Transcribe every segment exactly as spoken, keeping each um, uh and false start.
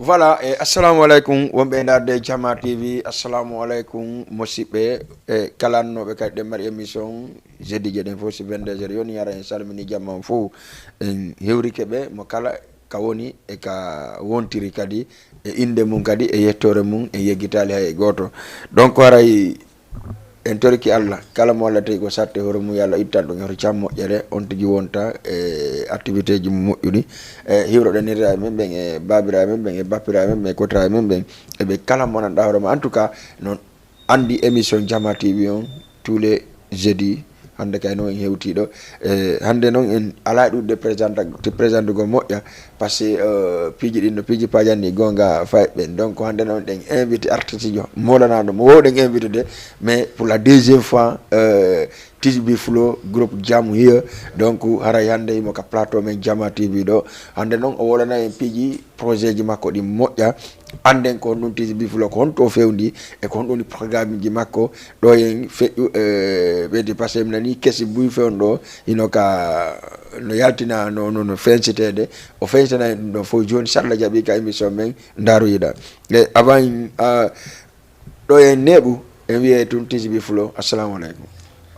Voilà, e assalamu aleykum wonɓe e ndaarde Jama T V. Assalamu aleykum musidɓe, e kala annooɓe kadi ɗen mari émission jeudi je ɗen fof si vingt-deux heures yoni. Hara en salmini jama on fof, en hewrike ɓe mo kala ka woni e ka wontiri kadi, e innde mum kadi e yettoore mum en yeggitaali hay e gooto. Donc haray en toriki Allah, kala mo Allah tawi ko satte hoore mum, yo Allah ittan ɗum e hoto jam moƴƴere, on tigi wonta e activité ji mum moƴƴuɗi. E hiwroɗen nirraaɓe men ɓen, e baabiraaɓe men ɓen, e bappiraaɓe men ɓen, e kotiraaɓe men ɓen, e ɓe kala mo nanɗa hoore ma. En tout cas, noon anndi émission Jama T V on tous les jeudis. Hannde kay noon en hewtiiɗo. E hannde noon en alaa ɗuuɗde présenta-, présentugol moƴƴa, par ce que, euh, piiji ɗin no piiji pajanɗi goonga fayi ɓen. Donc hannde noon ɗen invité artiste jo moolanaɗo mo wowɗen invité de, mais pour la deuxième fois, euh, Tisbi Flow, groupe Jam Here. Donc haray hannde himo ka plateau men Jama T V ɗo. Hannde noon o wolana en piiji projet ji makko ɗi moƴƴa. Annden ko honɗum Tisbi Flow, ko honto o fewndi, e ko honɗum woni programme ji makko. Ɗo en feƴƴu, e ɓeydi, par ce que mi nani kesi buy fewndo ɗo, hino ka, no yaltina, no, no, no fensiteede. O fensitana en ɗum ɗon fof jooni, so Allah jaɓi ka émission men, ndaaroyiɗa. E avant, ah, ɗo en neeɓu, en wiyay tun Tisbi Flow, assalamu aleykum.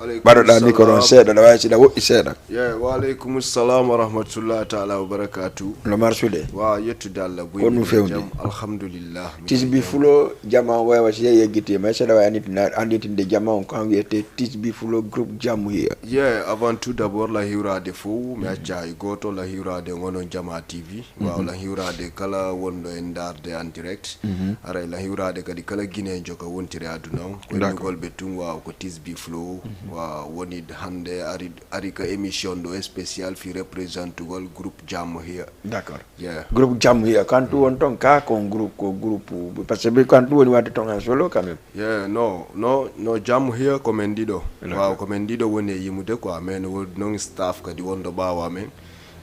Aleykum Ɓaɗoɗa micro on salam. Seeɗa, ɗa waawi siɗa woɗɗi seeɗa. Ye, wa aleykum salam wa rahmatullahi taala wa barakatuh. No marsude? Wa yettude Allah, boy. Ko ɗum fewndi? Jam, alhamdulillah. Tisbi Flow, jama on wawa si yeggitiima, seeɗa wawi anditinde, anditinde jama on ko an wiyete Tisbi Flow groupe Jam Here. Ye, avant tout d'abord, la hiwrade fof, mi acca hay gooto, la hiwrade ngonon Jama T V. Waaw, la hiwrade kala wonɗo en ndaarde en direct. Haray la hiwrade kadi kala Guinéen joka wontiri aduna on. Ko innugol ɓe tun, waaw, ko Tisbi Flow. Waaw, woni hannde ari, ari ka émission ɗo spécial fi représentugol groupe Jam Here. D'accord. Yeah. Groupe Jam Here, kan tu won ton ka ko groupe, ko groupe, parce que kan tu woni wadde ton en solo quand même. Yeah, no, no, no Jam Here ko men ɗiɗo. D'accord. Waaw, ko men ɗiɗo woni e yimude quoi, mais no woodi non staff kadi wonɗo ɓaawo amen.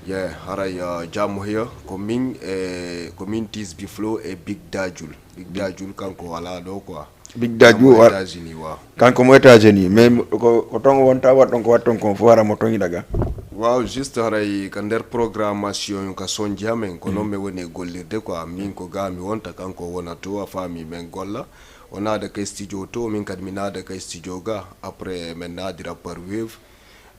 Yeah, haray, uh, Jam Here ko min e, ko min Tisbi Flow e Big Dajul. Big Dajul kanko wala ɗo quoi. Big Dajul kanko wa-, États-Unis, waaw. Kanko mo États-Unis, mais ko, ko ton wonta, wat ton ko, wat ton ko fof hara mo ton yiɗa ga. Waaw, juste haray ka nder programmation ka sonji amen, ko non mi woni e gollirde quoi. Min ko ga mi wonta, kanko wona to, a faami, men golla. O naada ka studio to, min kadi mi naada ka studio ga. Après men naadira par wave.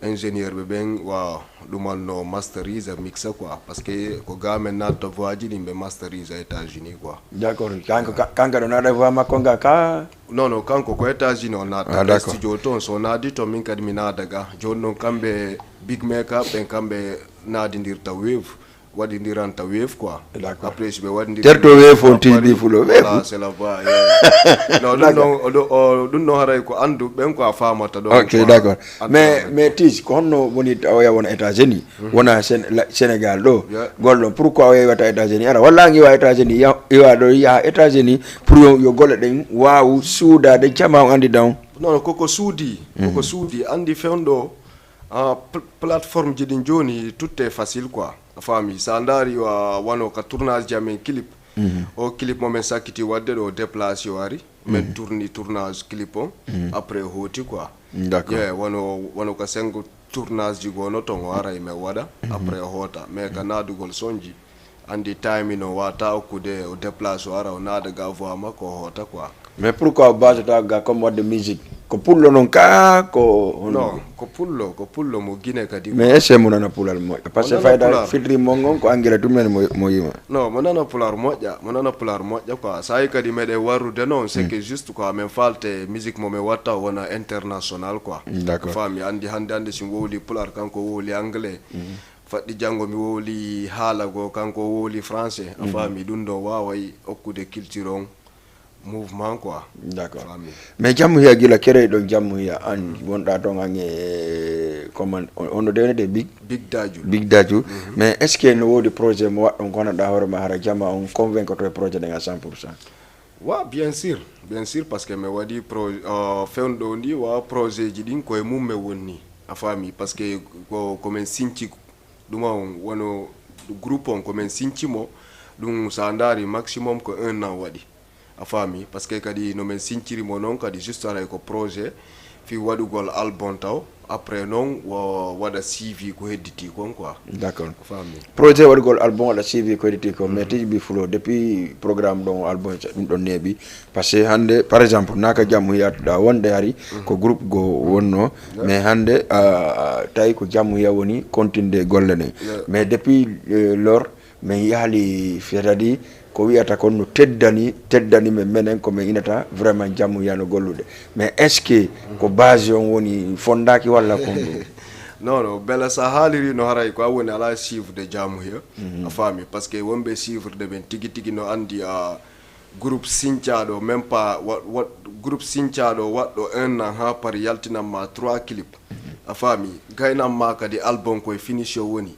Ingénieur ɓe ɓen, waaw, ɗuman no masterise, mixa quoi, parce que ko ga men natta voix ji ɗin ɓe masterise États-Unis quoi. D'accord, kanko ka-, kanko ɗo naɗa voix makko nga ka? Non, non, kanko ko États-Unis o natta. Ah, d'accord. Studio ton, so naadi ton, min kadi mi naada ga. Jooni non kamɓe big maker ɓen, kamɓe naadindirta wave. Waɗindiranta wave quoi. D'accord. Après si ɓe waɗindiri terto wave on, Tisbi Flow wave. Voilà, c'est la voix, yeah. Non, ɗum non, o ɗo, o, ɗum non haray ko anndu ɓen ko a faamata ɗon. Ok, quoi. D'accord. Mais, mais Tis, ko honno woni tawoya wona États-Unis, wona Sén-, la-, Sénégal ɗo, golle ɗon? Pourquoi o yewata États-Unis? Ara, walla an iwa États-Unis, ya-, iwa ɗo yaha États-Unis pour yo, yo golle ɗen waawu suudaade jama on anndi ɗon? Non, koko suudi, koko suudi. Anndi fewndo, ah, pl-, plateforme ji ɗin jooni, tout est facile quoi. A faami, so a ndaari wa-, wano ka tournage ji amen clip. O clip mo men sakkiti waɗde ɗo, déplacé o ari. Men tourni tournage clip on. Après hooti quoi. D'accord. Ye, wano, wano ka sengo tournage ji gono ton, o ara e men waɗa. Après o hoota. Mais ka naadugol sonji, anndi time no wata okkude, o déplacé o ara, o naada ga voix makko, o hoota quoi. Mais pourquoi o basata ga comme wadde musique? Ko pullo non ka ko honno? Non, ko pullo, ko pullo mo Guinée kadi. Mais est-ce que mo nana pulal moƴƴa? Parce que fayda fitri mon on ko anglais tun men mo, mo yima. Non, mo nana pular moƴƴa, mo nana pular moƴƴa quoi. Sayi kadi meɗen warrude non, c'est que juste quoi, men falte musique mo men watta wona international quoi. D'accord. Faami, anndi hannde, hannde si mi wowli pular, kanko wowli anglais. Faɗɗi janngo mi wowli haala goo, kanko wowli français. A faami, ɗum ɗon waaway okkude culture on mouvement quoi. D'accord. Faami. Mais Jam Here gila kere ɗon, Jam Here an wonɗa ton an e comment on, on no dewnete Big? Big Daju. Big Daju. Mais est-ce que no woodi projet mo waɗɗon ko wonanɗa hoore ma hara jama on convaincre to e projet ɗen à cent pour cent? Wa, bien sûr, bien sûr, parce que mi waɗi pro-, euh, fewndo ndi wa projet ji ɗin koye mum mi wonni. A faami, parce que ko, ko men sinci ɗum on, wano groupe on, ko men sinci mo, ɗum sa ndaari maximum ko un an waɗi. A faami, parce que kadi no men sinciri mo non kadi juste aray ko projet, fii waɗugol album taw, après noon wo waɗa C V ko hedditi kon quoi. D'accord. Faami. Projet waɗugol album waɗa C V ko hedditi kon, mais Tijbi Flow, depuis programme ɗon album ɗum ɗon neeɓi, parce que hannde par exemple naka jammu yiyatuɗa wonde hari ko groupe go wonno, mais hannde ah, tawi ko jammu hiya woni continde golle ɗen. Mais depuis euh, lors min yaali, c'est-à-dire ko wiyata kon no teddani teddani men menen ko min inata vraiment jammu yano gollude, mais est ce que ko base on woni fondaki walla kon ɗum? Non non, bela sa haaliri no haray ko a woni ala suivre de jammu hiya. A faami, parce que wonɓe suivre de ɓen tigi tigi no anndi a groupe sincaaɗo même pas wa- wa- groupe sincaaɗo waɗɗo un an ha par yaltinan ma trois clip. A faami, gaynan ma kadi album koye finition woni.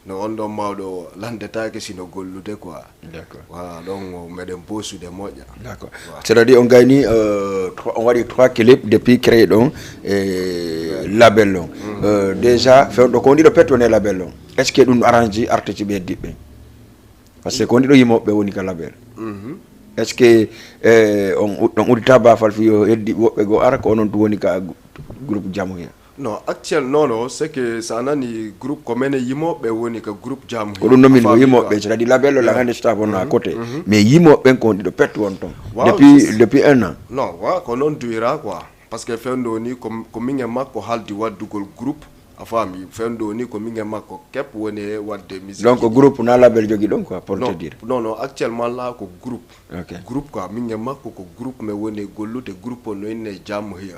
No on ɗon mawɗo landetaake sino gollude quoi. D'accord. Wa ɗon o meɗen bosude moƴƴa. D'accord. C'est-à-dire on gayni euh, trois- on waɗi trois clip depuis créé ɗon e label on. Euh, déjà fewndo ko woni ɗo pet woni e label on, est ce que ɗum arrange artiste ɓe heddiɓe? Parce que ko woni ɗo yimoɓe woni ka label. Est ce que eh, on on uddita bafal fi yo heddi woɓɓe goo ara ko onon tu woni ka groupe jamu hen? Non, actuel non non, c'est que sa nani groupe ko mene yimoɓe woni ka groupe jamu Ko ɗum nomin ko yimoɓe, c'est-à-dire label o la hande staff on à côté, mais yimoɓe ɓen ko woni ɗo pet won ton. Waaw, Depuis c'est- depuis un an. Non wa ko noon duwira quoi. Parce que fewndo ni ko ko min e makko haldi waddugol groupe. A faami, fewndo ni ko min e makko kep woni e wadde musique. Donc groupe na label jogi ɗon quoi pour te Non, dire. Non non, actuellement la ko groupe. Ok. Groupe quoi, min e makko ko groupe men woni e gollude, groupe o no inne jammu hiya.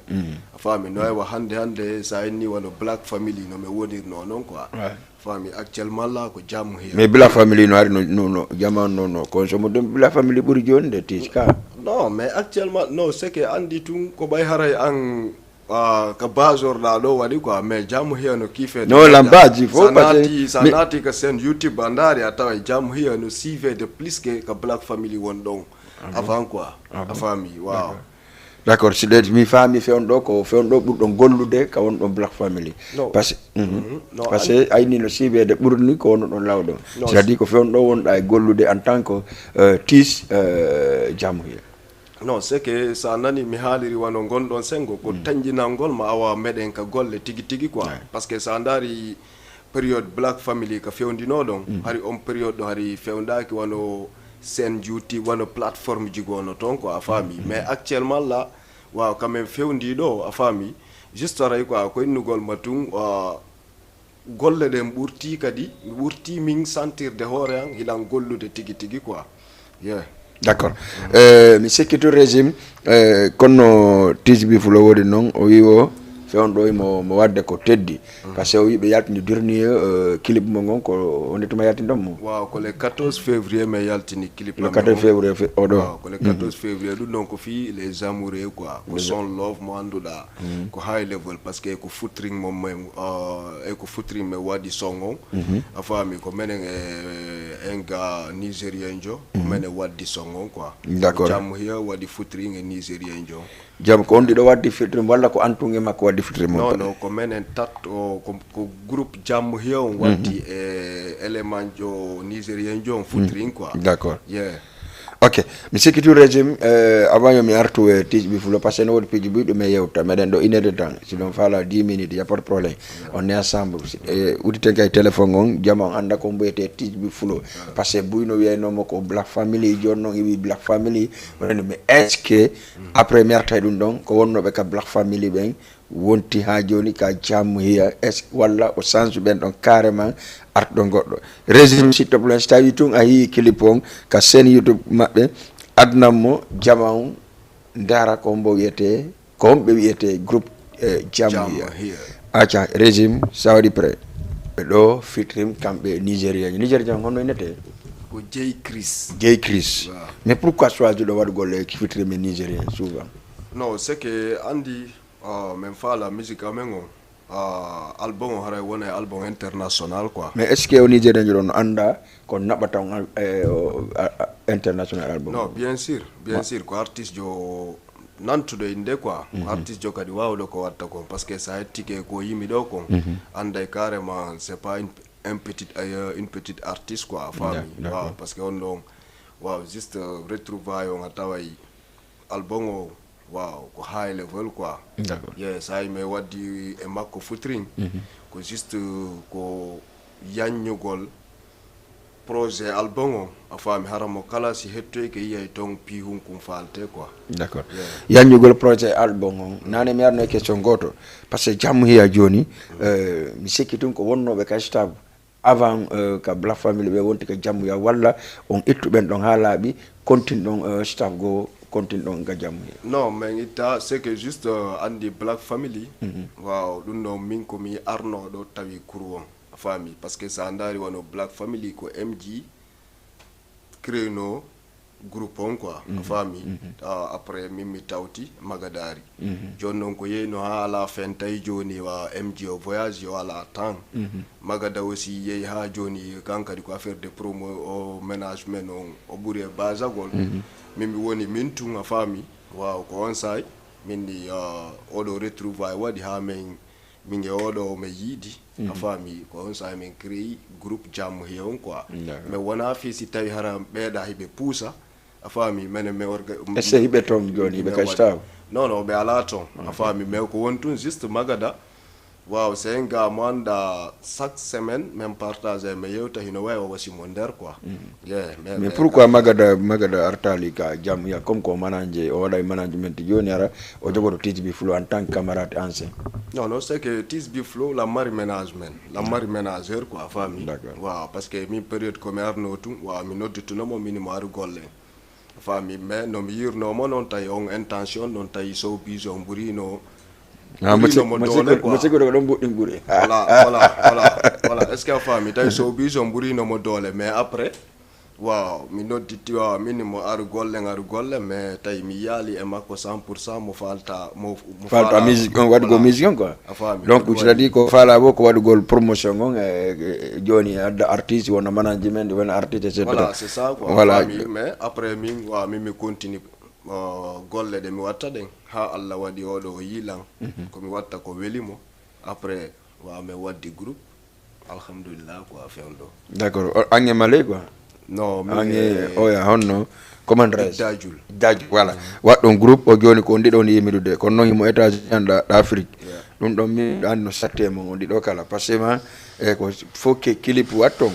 A faami, no aywa hannde hannde sa inni wano Black Family no men wonirno noon quoi. Ouais. Faami, actuellement la ko jammu hiya. Mais Black Family no ari no no no jama no no consomme ɗum Black Family ɓuri joni de tiska. Non mais actuellement non, c'est que anndi tun ko ɓay haray an ah, ka basorɗa ɗo waɗi quoi, mais jammu hiya no kiife. Non, lambaji fof, Sa parce que naati sa mi- naati ka chaîne YouTube a ndaari a tawa jammu hiya no suive de plus que ka Black Family won ɗon avant quoi. A faami, waaw. D'accord, si ɗe mi faami fewndo ɗo ko fewndo ɗo ɓurɗon gollude ka won ɗon Black Family. Non. Parce que Mhm. Non, parce que ayni no suivede ɓurni ko wonno ɗon lawɗon. C'est-à-dire ko fewndo ɗo wonɗa e gollude en tant que euh, tis euh, jamu hiya. Non, c'est que sa nani mi haaliri wano ngonɗon sengo ko tanjinangol ma awa meɗen ka golle tigi tigi quoi. Parce que sa ndaari période Black Family ka fewndino ɗon, hari on période ɗo hari fewndaaki wano chaîne YouTube, wano plateforme ji goo no toon quoi, a faami. Mais actuellement la waaw quand même fewndi ɗo, a faami. Juste aray quoi ko innugol ma tun ah, golle ɗen ɓurti kadi, mi ɓurti min sentirde hoore an hilan gollude tigi tigi quoi. Yeah. D'accord. Euh, mi sikki to régime euh, kono tijbi fulo wodi noon o wi o fewndo imo mo wadde ko teddi, parce que o wi ɓe yaltini durni euh, clip mo ngon ko wonde tuma yaltini ɗon mo. Waaw, ko le quatorze février men yaltini clip Le amen quatorze o. Février fe- oɗo. Waaw, ko le quatorze février ɗum ɗon ko fii les amoureux quoi, ko son love mo annduɗa ko high level, parce que ko featuring mo men euh, e ko featuring men waɗi son on. A faami, ko menen e enga nigérien jo ko menen waddi son on quoi. D'accord. Jammu hiya waɗi featuring e nigérien jo. Jam ko on ɗiɗo waddi featuring walla ko an tun e makko waddi featuring mo? Non non, ko menen tat o ko, ko groupe jammu hiya on waddi e élément jo nigérien jo on featuring quoi. D'accord. Yeah. Ok, mi sikki tu régime euh, avant yo mi artu e tijbi fulo parce que no wodi piiji buyɗo mi yewta meɗen ɗo une heure de temps si ɗon faala dix minutes y a pas de problème. On est ensemble. Eh, udditen kay téléphone on jama on annda ko mbiyete tijbi fulo, parce que buy no wiyaynomo ko Black Family joni noon iwi Black Family. Wonani mi est ce que après mi arta e ɗum ɗon ko wonnoɓe ka Black Family ɓen wonti ha joni ka jammu hiya est ce walla o change ɓen ɗon carrément artuɗo goɗɗo? Régime s'il te plaît, so tawi tun a yii clip on ka chaîne YouTube maɓɓe, adnan mo jama on ndara ko mbo wiyete ko homɓe wiyete groupe eh, jammu Jammu hiya. hiya. Acca régime sa waɗi prêt ɓe ɗo featuring kamɓe nigérien nigérien honno innete? Ko Jay Chris. Jay Chris. Waaw. Mais pourquoi choisir ɗo waɗugol e featuring e nigérien souvent? Non, c'est que anndi ah, men faala musique amen on ah, album o haray wona e album international quoi. Mais est ce que o nigérien jo ɗon no annda ko naɓata on eh, o- a- a- international album? Non, bien sûr, bien sûr ko artiste jo nantuɗo innde quoi. Ko artiste jo kadi waawɗo ko watta kon, parce que sa hettike ko yimi ɗo kon annday carrément c'est pas une, un petit euh, une petite artiste quoi, a faami. D'accord. Waaw, parce que on ɗon waaw juste euh, retrouvaille on a taway album o Waaw, ko high level quoi. D'accord. Yes, hay mi waddi e makko featuring. Ko juste ko yanñugol projet album on, a faami, hara mo kala si hettoyke yiyay ton pii hunkum faalte quoi. D'accord. Yanñugol projet album on, nane mi arno e question gooto, parce que Jamhiya jooni, eh, mi sikki tun ko wonnooɓe ka staff avant, eh, ka Black Family ɓe wonti ka Jamhiya, walla on ittu ɓen ɗon haa laaɓi, kontin ɗon, eh, staff goo, kontin ɗon ka Jamhiya? Non, min itta, c'est que juste, euh, anndi Black Family. Waaw, ɗum ɗon min ko mi arno ɗo tawi kuru on. A faami? Parce que so a ndaari wano Black Family ko M G créé no groupe on quoi. A faami? Ah, après min mi tawti Magadaari. Jooni noon ko yeyno haa ala fin tawi jooni wa M G o voyage o ala temps. Magada aussi yehi haa jooni kan kadi ko affaire de promo o management on o ɓuri e basagol. Min mi woni min tun, a faami? Waaw, ko on saay min ni, ah, oɗo retrouvaille waɗi haa min min e oɗo mi yiidi. A faami? Ko on saay min créé groupe Jamhiya on quoi. D'accord. Mais wona fii si tawi hara ɓeeɗa hiɓe puusa. A faami? Mene mi orga Est-ce que hiɓe ton jooni, hiɓe ka staff? Non, non, ɓe ala ton. A faami? Mais ko won tun juste Magada. Waaw, c'est nga mo annda chaque semaine min partage, mi yewta hino wayi o wasi mo nder quoi. Yeah, mais, Mais pourquoi Magada, Magada artali ka Jamhiya, comme ko manager, o waɗa management jooni, hara o jogoto T S B Flow en tant que camarade ancien? Non, non, c'est que T S B Flow la mari management, la mari manager quoi, a faami? D'accord. Waaw, parce que min période ko mi arno tun, waaw, mi noddituno mo min mo ari golle. A faami? Mais no mi yirno mo noon tawi on intention noon tawi showbiz on ɓurino. Ah, mo Ɓurino mo doole quoi. Mo sikkude ko ɗon mbuɗɗin ɓuri. Voilà, voilà, voilà, voilà. Est-ce que a faami? Tawi showbiz on ɓurino mo doole, mais après, waaw, mi nodditi, waaw, min mo aru golle, aru golle, mais tawi mi yaali e makko cent pour cent mo falta, mo, mo Falta musique on, waɗugol musique on quoi. A faami? Donc Ɗum c'est-à-dire ko faala wo ko waɗugol promotion on, e, e, jooni adda artiste, wona management, wona artiste, et cetera. Voilà, c'est ça quoi. Voilà. A faami? Mais après min, waaw, min mi continue, euh, golle ɗe mi watta ɗen haa Allah waɗi oɗo o yiilan. Ko mi watta ko weli mo. Après, waaw, mi waddi groupe. Alhamdulillah quoi, fewndo. D'accord. O, ange Maley quoi. Non, min Ange e oya honno? Comment dirais-je? Dajul. Dajul, voilà. Waɗɗon groupe o jooni ko on ɗiɗo woni yimirude. Kono noon himo États-Unis, anda ɗo Afrique. Yeah. Ɗum ɗon min ɗan no satte mo on ɗiɗo kala. Parce que ma, e ko faut que clip watton.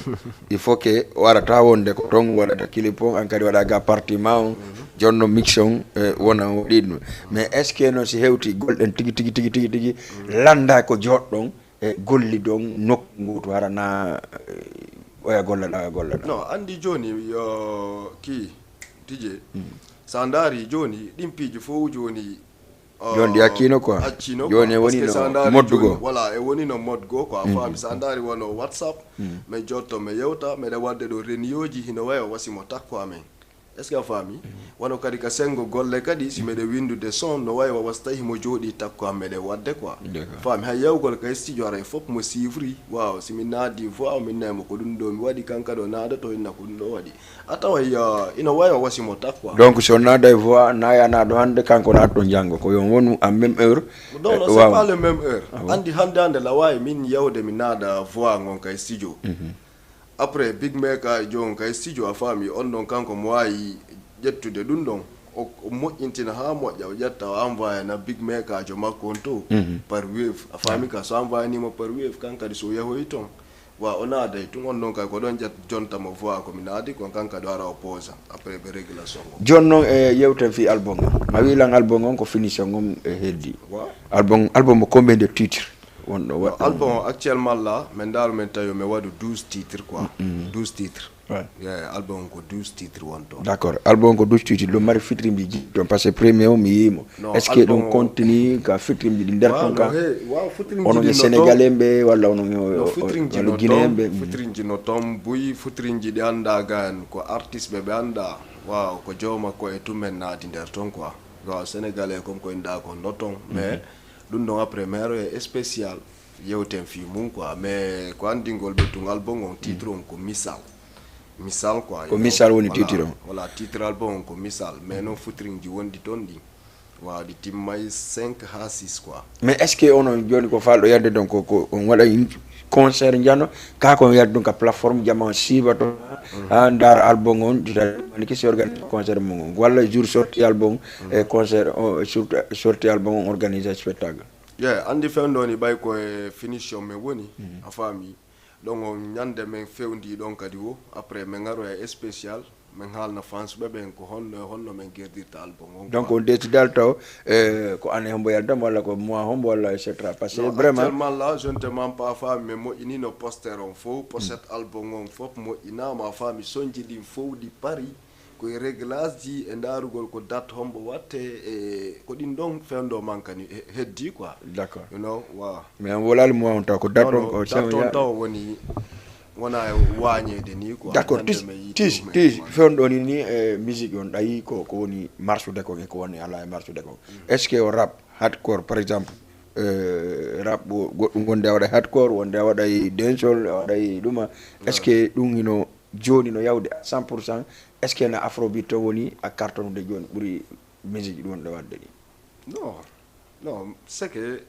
Il faut que warata wonde ko ton waɗata clip on, an kadi waɗa ga partie ma on. Jonno mix on, e, wona o ɗiɗum. Mais est-ce que noon si hewti golɗen tigi, tigi, tigi, tigi, tigi, landa ko joɗɗon, e gollidon nokku ngu to harana, e, oya gollaɗa, oya gollaɗa? Non, anndi jooni yo ki Didier. So a ndaari jooni ɗin piiji fof jooni, uh, Jooni ɗi accino quoi. Accino Jooni quoi. E woni Parce que no so a ndaari moddu jooni, goo. Voilà, e woni no moddu goo quoi. A faami? So a ndaari wano WhatsApp, mi jotto, mi yewta, meɗa waɗde ɗo renioji hino wayo wasi mo takko amen. Est-ce que a faami? Wano kadi ka senngo golle kadi, si meɗe winndude son, no wayi wa wasi tawi himo jooɗii takko am meɗe waɗde quoi. D'accord. Faami? Hay yawgol ka studio haray fof mo suivre. Waaw, si mi naadi voix, min nayi mo ko ɗum ɗo mi waɗi, kanka ɗo naada to hinna ko ɗum ɗo waɗi. A tawa ya, ina wayi wa wasi mo takko quoi. Donc so naada e voix, na ya naado hannde, kanko naatto janngo. Ko yo wonu en même heure. Non, non, Eh, c'est waaw. Pas le même heure. Ah bon? Anndi hannde hannde la wawi min yawde mi naada voix ngon kay studio. Après, Big Maker e joon kay studio, a faami, on ɗon kanko mo waawi ƴettude ɗum ɗon. O, o moƴƴintina haa moƴƴa, o ƴetta, o envoyé na Big Maker jo makko on to par wave. A faami ka, so envoyé nimo par wave, kan kadi so yahoyi ton, wa o naaday tun, on ɗon kay ko ɗon ƴet-, jonta mo voix ko mi naadi kon, kan kadi o ara o posa. Après, ɓe régla son o. Jooni noon e yewten fii album on. A wii lan album on ko finition on e heddi. Wa? Album, album o combien de titres wonɗo waɗɗo? Album o actuellement là, min ndaaru min tawi mi waɗu douze titres quoi. Douze titres. Ouais. Yeah, album ko douze titres won toon. D'accord. Album on ko douze titres, ɗum mari fitrimji jiɗi toon, parce que premier o mi yii mo. Non, Est-ce que album ɗum o continue ka fitrimji ɗi nder Waaw, toon no ka? he-, waaw, fitrimji Onon ɗi e no Sénégalais toon. Ɓe walla onon e o- No o- fitrimji walla no Guinéen toon, ɓe? Mm. fitrimji no toon buy, fitrimji ɗi anndaa gaan ko artiste ɓe ɓe anndaa. Waaw, ko jooma ko e tumen naati nder toon quoi. Waaw, Sénégalais comme ko inndaa ko no toon. Mais ɗum ɗon après mero e spécial yewten fii mum quoi. Mais ko anndingol ɓe tun album on titre on ko Misal. Misal quoi. Ko Misal woni titre on. Voilà, titre album on ko Misal. Mais noon fitrimji wonɗi toon ɗi. Waaw, ɗi timmay cinq haa six quoi. Mais est-ce que onon jooni ko faalɗo yande ɗon ko, ko on waɗa in-, concert njano, ka ko yaddu ka plateforme jama siiba to, ha ndar album on, dita maniki si organise concert mum on, walla jour sorti album, e concert o, sorti, sorti album on organise spectacle. Ye, andi fewndo ni ɓay ko e finition men woni, a faami. Ɗon on ñande men fewndi ɗon kadi wo, après men ngaroya e spécial, men haalna fans ɓe ɓen ko honno e honno men gerdirta album on. Donc on décide al taw, eh, ko année hombo yaltam walla ko mois hombo walla et cetera. Parce que vraiment, actuellement là, je ne te mens pas, faami men moƴƴinino poster on fof, pochette album on fof moƴƴinama, faami sonji ɗin fof ɗi pari. Ko e réglage ji e ndaarugol ko date hombo watte, e ko ɗin ɗon fewndo mankani he- heddi quoi. D'accord. You know, waaw. Mais on wolali mois on taw ko date on ko Date on taw woni wona e waañeede ni quoi. D'accord. Ñande Tis men yiiti tis ɗum e tis ɗum. Fewndo ni ni, eh, musique on ɗayi ko ko woni marsude kon e ko woni ala e marsude kon. Est-ce que o rap hardcore par exemple, eh, rap o goɗɗum wonde a waɗa hardcore, wonde a waɗa e dancehall, a waɗa e ɗuma? Est-ce que ɗum hino joni no yawde à cent pour cent? Est-ce que na afrobeat to woni a cartonude joni ɓuri musique ɗum wonde wadde ɗi? Non, non, c'est que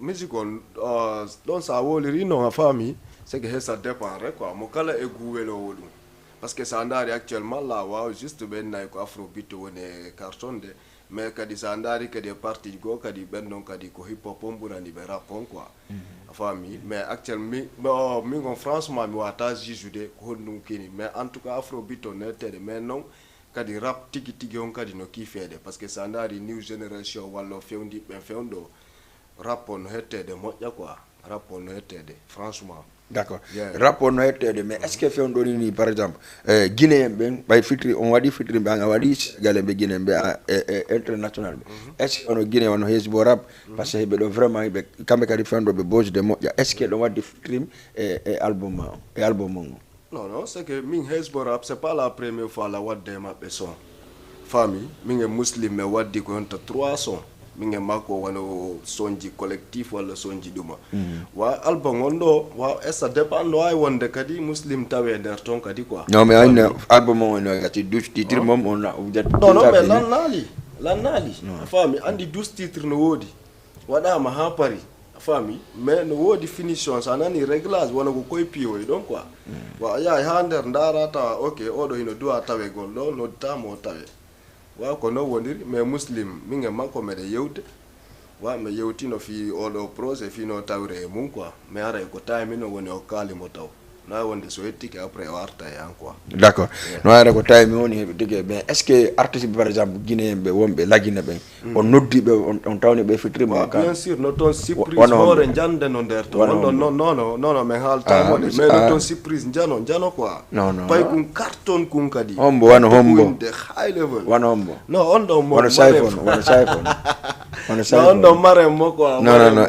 musique on, euh, ɗon sa woliri non a faami, c'est que he ça dépend rek quoi, mo kala e goût welowo ɗum. Parce que sa ndaari actuellement la waaw juste ɓen nayi ko afrobeat woni e cartonde, mais kadi sa ndaari kadi e partie goo kadi ɓen ɗon kadi ko hip hop on ɓurani ɓe rap on quoi. A faami, mais actuel mi, mi- oh, min on franchement mi wata juge de ko honɗum kini, mais en tout cas afrobeat on nettede, mais non kadi rap tigi tigi on kadi no kiifeede, parce que sa ndaari new generation walla o fewndi ɓen fewndo, rap on no hetteede moƴƴa quoi. Rap on no hetteede franchement. D'accord. Yeah. Rap on no hetteede, mais est-ce que fewndo ni ni par exemple, eh, Guinéen ɓen ɓay fitri on waɗi fitri ɓe an a waɗi Sénégalais ɓe Guinéen ɓe a- e e international ɓe? Est-ce que ono Guinéen ono hesbo rap? Parce que ɓe ɗo vraiment ɓe kamɓe kadi fewndo ɓe bosde moƴƴa, est-ce que ɗon wadde fitrim e e album ma on e album on? Non, non, c'est que min hesbo rap c'est pas la première fois la wadde e maɓɓe son. Faami, min e muslim mi waddi ko honto trois son. Min e makko wano sonji collectif walla sonji ɗuma. Wa album on ɗo wa esa dépend no ay wonde kadi muslim tawe e nder ton kadi quoi. Non mais anne album on no gati douze titre mom on a ujat. Non non mais lannaali lannaali. A faami, andi douze titre no woodi, waɗama ha pari. A faami, mais no woodi finition sa nani réglage wona ko koye piyoy ɗon quoi. Wa a yahay ha nder ndaara tawa ok oɗo hino duwa tawegol ɗo, nodditama o tawe. Wa ko non woniri, mais muslim min e makko meɗe yewte. Wa mi yewtino fi oɗo projet fino tawre e mum quoi, mais aray ko tawi min o woni o kaali mo taw. Na wonde so yettike après o arta e an quoi. D'accord. No ara ko tawi mi woni heɓe tigi, mais est ce que artiste par exemple guinéen ɓe wonɓe lagine ɓen on noddi ɓe on, on tawni ɓe fitrima? Wa bien sûr no toon surprise hoore jande no nder to wonno. Non non non non mais haalta woni mais no toon surprise jano jano quoi. Non non pay kun carton kun kadi. Hombo wano hombo? High level. Wano hombo? Non on ɗo mo Wano sayfon wano sayfon? Wano Non on ɗo mare mo quoi. Non non non.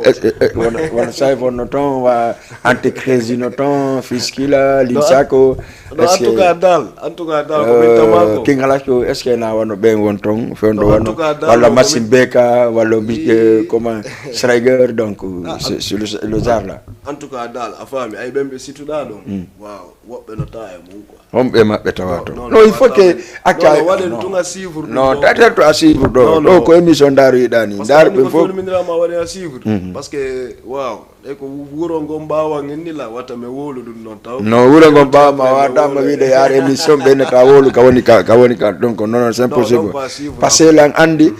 Wano sayfon no ton wa anticrési no ton fiskila linsako? Non en tout cas dal en tout cas dal ko min tamako. King Alasko est ce que na wano ɓen won ton fewndo wano walla Massim Beka walla mbiɗe comment Schreiger donc c'est le genre là. En tout cas dal a faami ay ɓen ɓe situɗa ɗon. Waaw woɓɓe no tawa e mum quoi. Homɓe maɓɓe tawa to? Non il faut que acca waɗen tun a suivre. Non tatel to a suivre ɗo ɗo ko émission ndaroyiɗa ni ndar ɓe fof. Minirama waɗen a suivre parce que waaw. E ko wuro ngo mbawa ngenni la wata mi wowlu ɗum noon taw. No wuro ngo mbawa ma watama wiide yaar émission ɓe ne ka wowlu ka woni ka ka woni ka donc non non c'est impossible. Parce que lan andi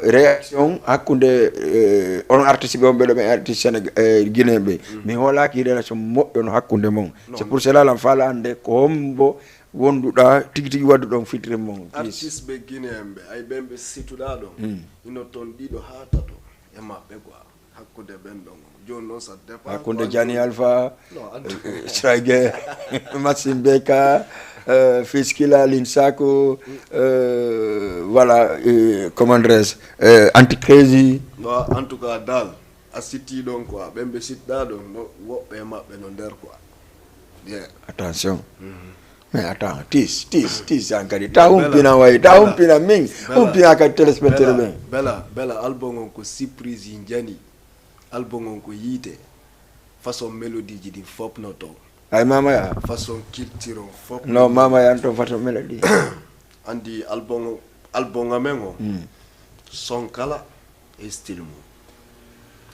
réaction hakkude on artiste ɓe on ɓeɗo ɓe artiste sénégal guinéen ɓe mi hoolaki relation moƴƴo no hakkude mon. C'est pour cela lan faala ande ko hombo wonduɗa tigi tigi waddu ɗon fitiri mon. Artiste ɓe guinéen ɓe ay ɓen ɓe situɗa ɗon hino toon ɗiɗo ha tato e maɓɓe quoi. Hakkude ɓen ɗon joni noon ça dépend. Hakkude Jani Alpha, Striker, Maxime Beka, Fiskila, Linsako, voilà, comment dirais-je, Anti Crazy. Wa en tout cas dal a sitti ɗon quoi, ɓen ɓe sitɗa ɗon no woɓɓe e maɓɓe no nder quoi. Yeah. Attention. Mais attends, tis tis tis an kadi ta humpina way ta humpina min humpina kadi téléspectateur ɓen. Bela bela album on ko surprise yi jani. Album on ko yiite. Façon mélodie ji ɗin fop no toon. Ay mamaya. Façon culture on fop. No mamaya an toon façon mélodie. Andi album album amen o. Son kala e style mum.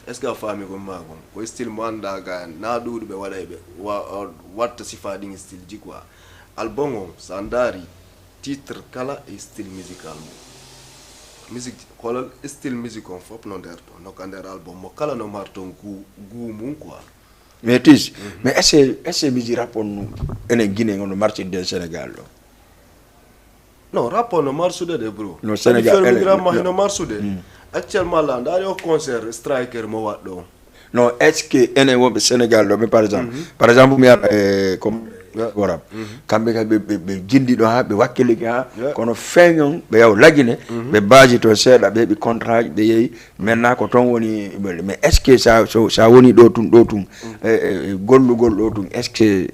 Est-ce que a faami ko mi maa kon? Ko style mo anndaa ga, na ɗuuɗuɓe waɗay ɓe wa- watta sifa ɗin style ji quoi. Album on, so a ndaari titre kala e style musical mum. Musique, xoolal, style musique on fof no nder to, no ka nder album mo kala no marton gu gu mum quoi. Mais tis, mais est-ce que, est-ce que miji rap on enen Guinée on no martirde e Sénégal ɗo? Non, rap on no marsude de, bro. No Sénégal, enen, fermigiramma no hino marsude. Actuellement la, ndaari o concert Striker mo waɗɗo on. Non, est-ce que enen wonɓe Sénégal ɗo, mais par exemple, par exemple mi ara e comme o rap, kamɓe kadi ɓe ɓe ɓe jindi ɗo ha, ɓe wakkilike ha, kono feeñon ɓe yaw lagine, ɓe baaji to seeɗa, ɓe heɓi contrat, ɓe yehi. Maintenant ko toon woni, mais est-ce que sa so sa woni ɗo tun, ɗo tun, e, e, e gollugol ɗo tun, est-ce que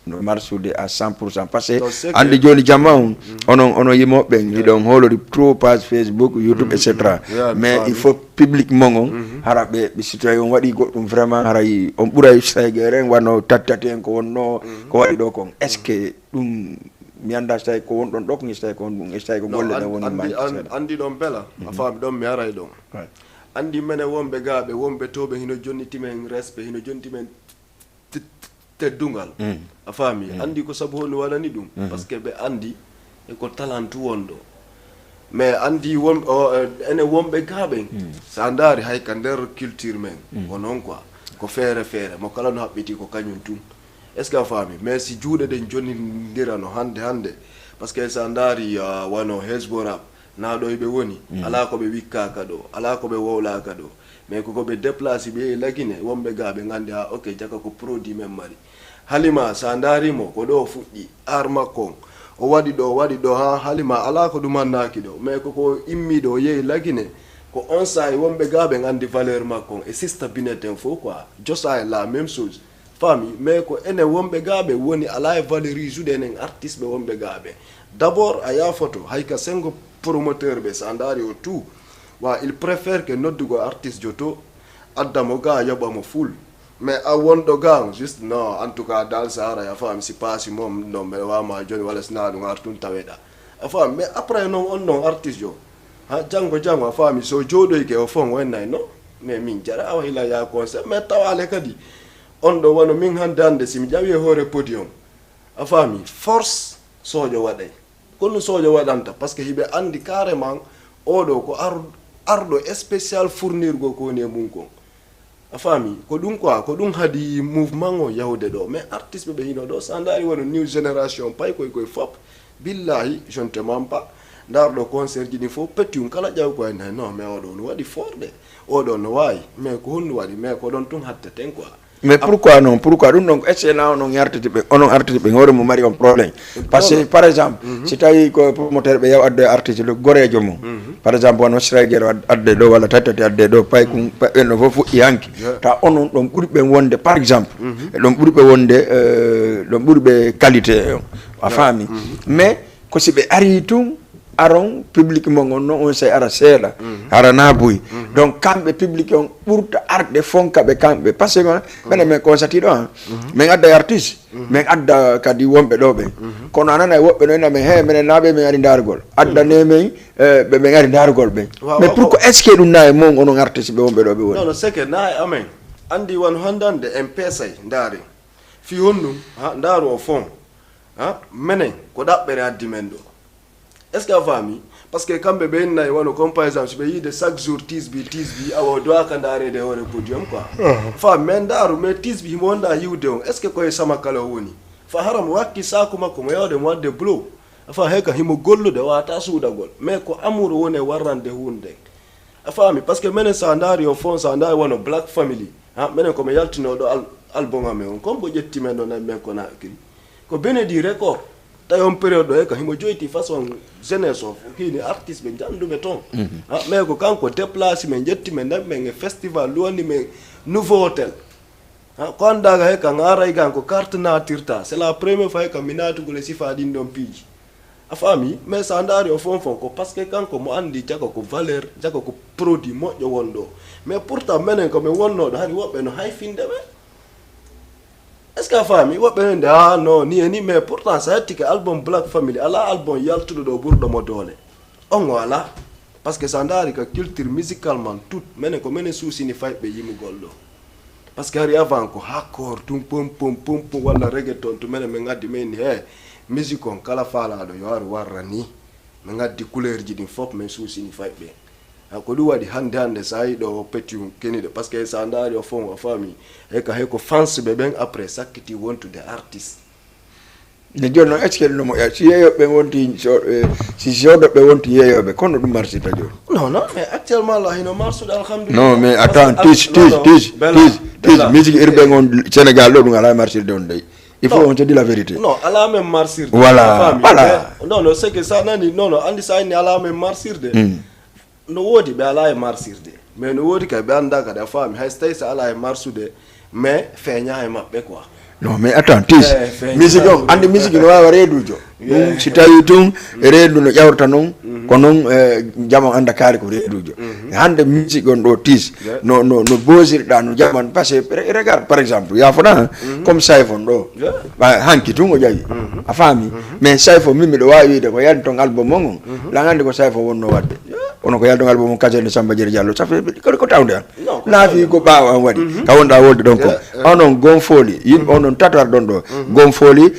no marsude à cent pour cent? Parce que anndi jooni jamma on, onon onon yimooɓe ɓen, hiɗon hoolori trop page Facebook, YouTube, et cetera. Mais il faut public mon on, hara ɓe ɓe si tawi on waɗi goɗɗum vraiment, haray on ɓuray Striker en, wano tati tati en ko wonno ko waɗi ɗo kon. Est-ce que ɗum, mi annda si tawi ko wonɗon ɗo kon, si tawi ko on ɗum, si tawi ko golle ɗen woni manque seeɗa? Anndi ɗon bela, a faami ɗon mi aray ɗon. Anndi menen wonɓe gaaɓe, wonɓe tooɓe hino jonniti men respect, hino jonniti men te- te- teddungal. A faami? Anndi ko sabu honno waɗani ɗum? Parce que ɓe anndi e ko talantu wonɗo. Mais anndi won o, eh, enen wonɓe gaaɓen, so a ndaari hay ka nder culture men, ko noon quoi. Ko feere feere, mo kala no haɓɓiti ko kañum tun. Est-ce que a faami? Mais si juuɗe ɗen jonnindira no hannde hannde, parce que so a ndaari, ah, wano Hezbo Rap, na ɗo ɓe woni, alaa ko ɓe wikkaaka ɗo, alaa ko ɓe wowlaaka ɗo. Mais ko ko ɓe déplacé ɓe e Lagine, wonɓe ga ɓe nganndi, ah, ok, jaka ko produit men mari. Halima, so a ndaari mo, ko ɗo o fuɗɗi, art makko on. O waɗi ɗo, o waɗi ɗo, ha Halima, alaa ko ɗum annaaki ɗo. Mais ko ko immi ɗo, o yehi Lagine, ko on saa'i wonɓe ga ɓe nganndi valeur makko on. E Sista Binet en fof quoi, Josa en la même chose. Faami, mais ko enen wonɓe ga ɓe woni alaa e valoriser enen artiste ɓe wonɓe ga ɓe. D'abord, a yaafoto, hay ka sengo promoteur ɓe, so a ndaari o tout, wa il préfère que noddugol artiste jo to, adda mo ga, yoɓa mo full. Mais a wonɗo ga on, juste, non, en tout cas, dal Sahara, a faami, si paasi mom, non, mbeɗa wama jooni, walla si na ɗum ar tun taweɗa. A faami, mais après non, on non artiste jo, ha, janngo, janngo, a faami, so jooɗoyke o fon, o en nay, non, mais min jara, awa hila ya concert, mais tawaale kadi, on ɗo wano min hannde hannde, si mi ƴawi e hoore podium, a faami, force sojo waɗay. Ko ɗum sojo waɗanta, parce que hiɓe anndi carrément, oɗo ko ar-, arɗo spécial fournirgo ko woni e mum kon. A faami? Ko ɗum quoi, ko ɗum haadi mouvement o yahude ɗo. Mais artiste ɓe hino ɗo, so a ndaari wano new génération, pay koy koy fop, billahi, je ne te mens pas. Ndaar ɗo concert ji ɗin fof, petit un kala ƴaw ko ay nay, non, mais oɗo no waɗi fort de. Oɗo no waawi, mais ko honno waɗi, mais ko ɗon tun hatteten quoi. Mais pourquoi non? Pourquoi ɗum ɗon? Est-ce que na onon artiste ɓe, onon artiste ɓe hoore mum mari on problème? Parce que par exemple, si tawi ko promoteur ɓe yaw adde artiste ɗo goreejo mum. Par exemple, wano Striker ad-, adde ɗo, walla tati tati adde ɗo, pay kum, pay ɓen no fof fuɗɗi hanki. Ta onon ɗon ɓuri ɓe wonde, par exemple, ɗon ɓuri ɓe wonde, euh, ɗon ɓuri ɓe qualité, a faami? Mais ko si ɓe ari tun, aron public mon on, non on sey ara seeɗa, ara na buy. Donc, kamɓe public on ɓurta arde fonka ɓe kamɓe. Parce que menen men constaté ɗo, hein. Men adda artiste, men adda kadi wonɓe ɗo ɓen. Kono a nanay woɓɓe no ina men, he, menen naaɓe men ari ndaargol. Adda ne men, eh, ɓe men ari ndaargol ɓen. Mais pourquoi est-ce que ɗum na e mon onon artiste ɓe wonɓe ɗo ɓe woni? Non, non, c'est que na e amen. Anndi wano handande en peesay, ndaari. Fi honɗum, ha, ndaaru o fon. Ha, menen, ko ɗaɓɓere addi men ɗo. Est-ce que a faami? Parce que kamɓe ɓe innay wano, comme par exemple, si ɓe yiide chaque jour tisbi, tisbi, awa o doaka ndaareede e hoore podium quoi. Faami, mais ndaaru, mais tisbi himo wonda yiwde on. Est-ce que koye sama kala o woni? Fa haram wakki saaku makko mo yawde mo wadde blow. A faami, heka himo gollude, wata suudagol. Mais ko amour woni e warrande hunde. A faami? Parce que menen sa ndaari o fon, sa ndaari wano Black Family. Ha, menen ko mi yaltinooɗo al-, album amen on. Comme bo ƴetti men ɗo nayi men ko na kiri. Ko Benedi Record. Tawi on période ɗo e ka himo joyti façon jeunesse o, hini artiste ɓe janduɓe ton. Ha, mais ko kanko déplacé men, ƴetti men, nayi men e festival, luwani men Nouveau Hotel. Ha, ko annda ga he ka ngaray gan ko carte natirta. C'est la première fois he ka mi natugol e sifa ɗin ɗon piiji. A faami? Mais sa ndaari o fon fon ko parce que kanko mo anndi jaga ko valeur, jaga ko produit moƴƴo won ɗo. Mais pourtant menen ko men wonnooɗo, hari woɓɓe no hayfinde men. Est-ce que a faami? Woɓɓe no nde, ah, non, ni e ni, mais pourtant sa hettike album Black Family, alaa album yaltuɗo ɗo ɓurɗo mo doole. On o alaa. Parce que so a ndaari ka culture musicalement tout, menen ko menen suusini fayɓe yimugol ɗo. Parce que hari avant ko hardcore tun pom pom pom pom walla reggaeton tun, menen min addi min he musique on kala faalaaɗo yo ar warra ni. Min addi couleur ji ɗin fof min suusini fayɓe. Ha ko ɗum waɗi hannde hannde so a yi ɗo o petit keniɗo, parce que so a ndaari o fond a faami, e ka he ko fans ɓe ɓen après sakkiti wontude artiste. Nde jooni noon est ce que no moƴƴa si yeeyooɓe wonti so- eh, si soodoɓe wonti yeeyooɓe kono ɗum marsirta jooni? Non non, mais actuellement la hino marsude alhamdulillah. Non mais attends, tis tis tis tis tis musique urbain on Sénégal ɗo ɗum alaa e marsirde on dey. Il faut on se dit la vérité. Non, alaa men marsirde. Voilà, voilà. Non non, c'est que sa nani non non, anndi sa inni alaa men marsirde. No woodi ɓe alaa e marsirde, mais no woodi kay ɓe anndaa kadi a faami, hay so tawii so alaa e marsude, mais feeñaa e maɓɓe quoi. Non mais attends, tis musique on anndi musique no waawa reeduujo. Ɗum si tawii tun reedu no ƴawrata noon, ko noon jama annda kaari ko reeduujo. Hannde musique on ɗo tis no no no boosirɗa no jaman, parce que regarde par exemple yaafoɗa, comme sayfon ɗo hanki tun o ƴawi a faami. Mais sayfo min miɗo waawi wiide ko yalti ton album on on lan anndi ko sayfo wonno waɗde. Kono ko yalti ton album on kaserne samba jere diallo ça fait ko ko tawde an naafi ko ɓaawo an waɗi ka wonɗa wolde ɗon ko. Onon gonfooli yimɓe onon tatar ɗon ɗo gonfooli.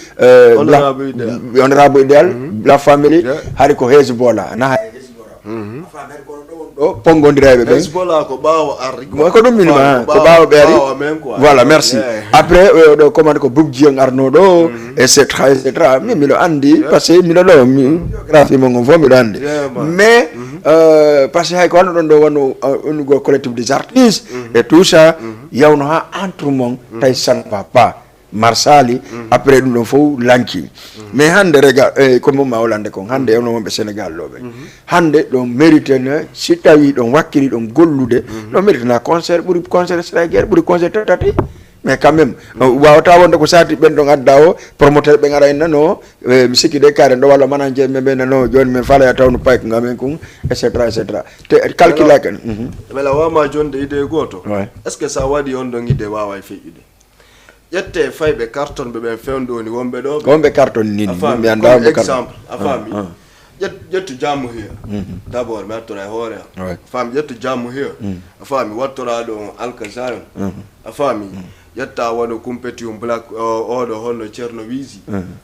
Honorable idéal la famille hari ko hezbola naha ɗo ponngondirayɓe ɓen. Hezbollah ko ɓaawo arri ko ɗum min ma ko ɓaawo ɓe ari. Voilà, merci. Après oɗo commande ko bubji en arno ɗo, et cetera et cetera min miɗo anndi parce que miɗo ɗo géographie mon on fof miɗo anndi. Mais parce que hay ko wano ɗon ɗo wano unugol collectif des artistes et tout ça yawno ha entre mon tawi ça ne va pas. Marsali après ɗum ɗon fof lanki. Mais hannde rega e ko mum ma wolande kon hannde ewno wonɓe sénégal ɗo ɓe hannde ɗo mérite ne si tawi ɗon wakkiri ɗon gollude ɗo mérite na concert ɓuri concert sreger ɓuri concert tati. Mais quand même wawata wonde ko sati ɓen ɗon adda o promoteur ɓen ara en nano mi sikki de karen ɗo walla manager men ɓe nano joni min fala ya tawno pay ko ngamen kon et cetera et cetera te calculaka. Wela wama jonde idée goto. Est ce que sa waɗi on ɗon idée wawa e feƴƴude? Ƴette fayɓe carton ɓe ɓen fewndo woni wonɓe ɗo ko wonɓe carton nini mi anda mo carton. A faami? Ƴettu jammu hiya. D' abord mi attora e hoore am a faami ƴettu jammu hiya. A faami wattora ɗo on alkazayon a faami? Ƴetta wano kumpetiyum black oɗo honno ceerno wiisi.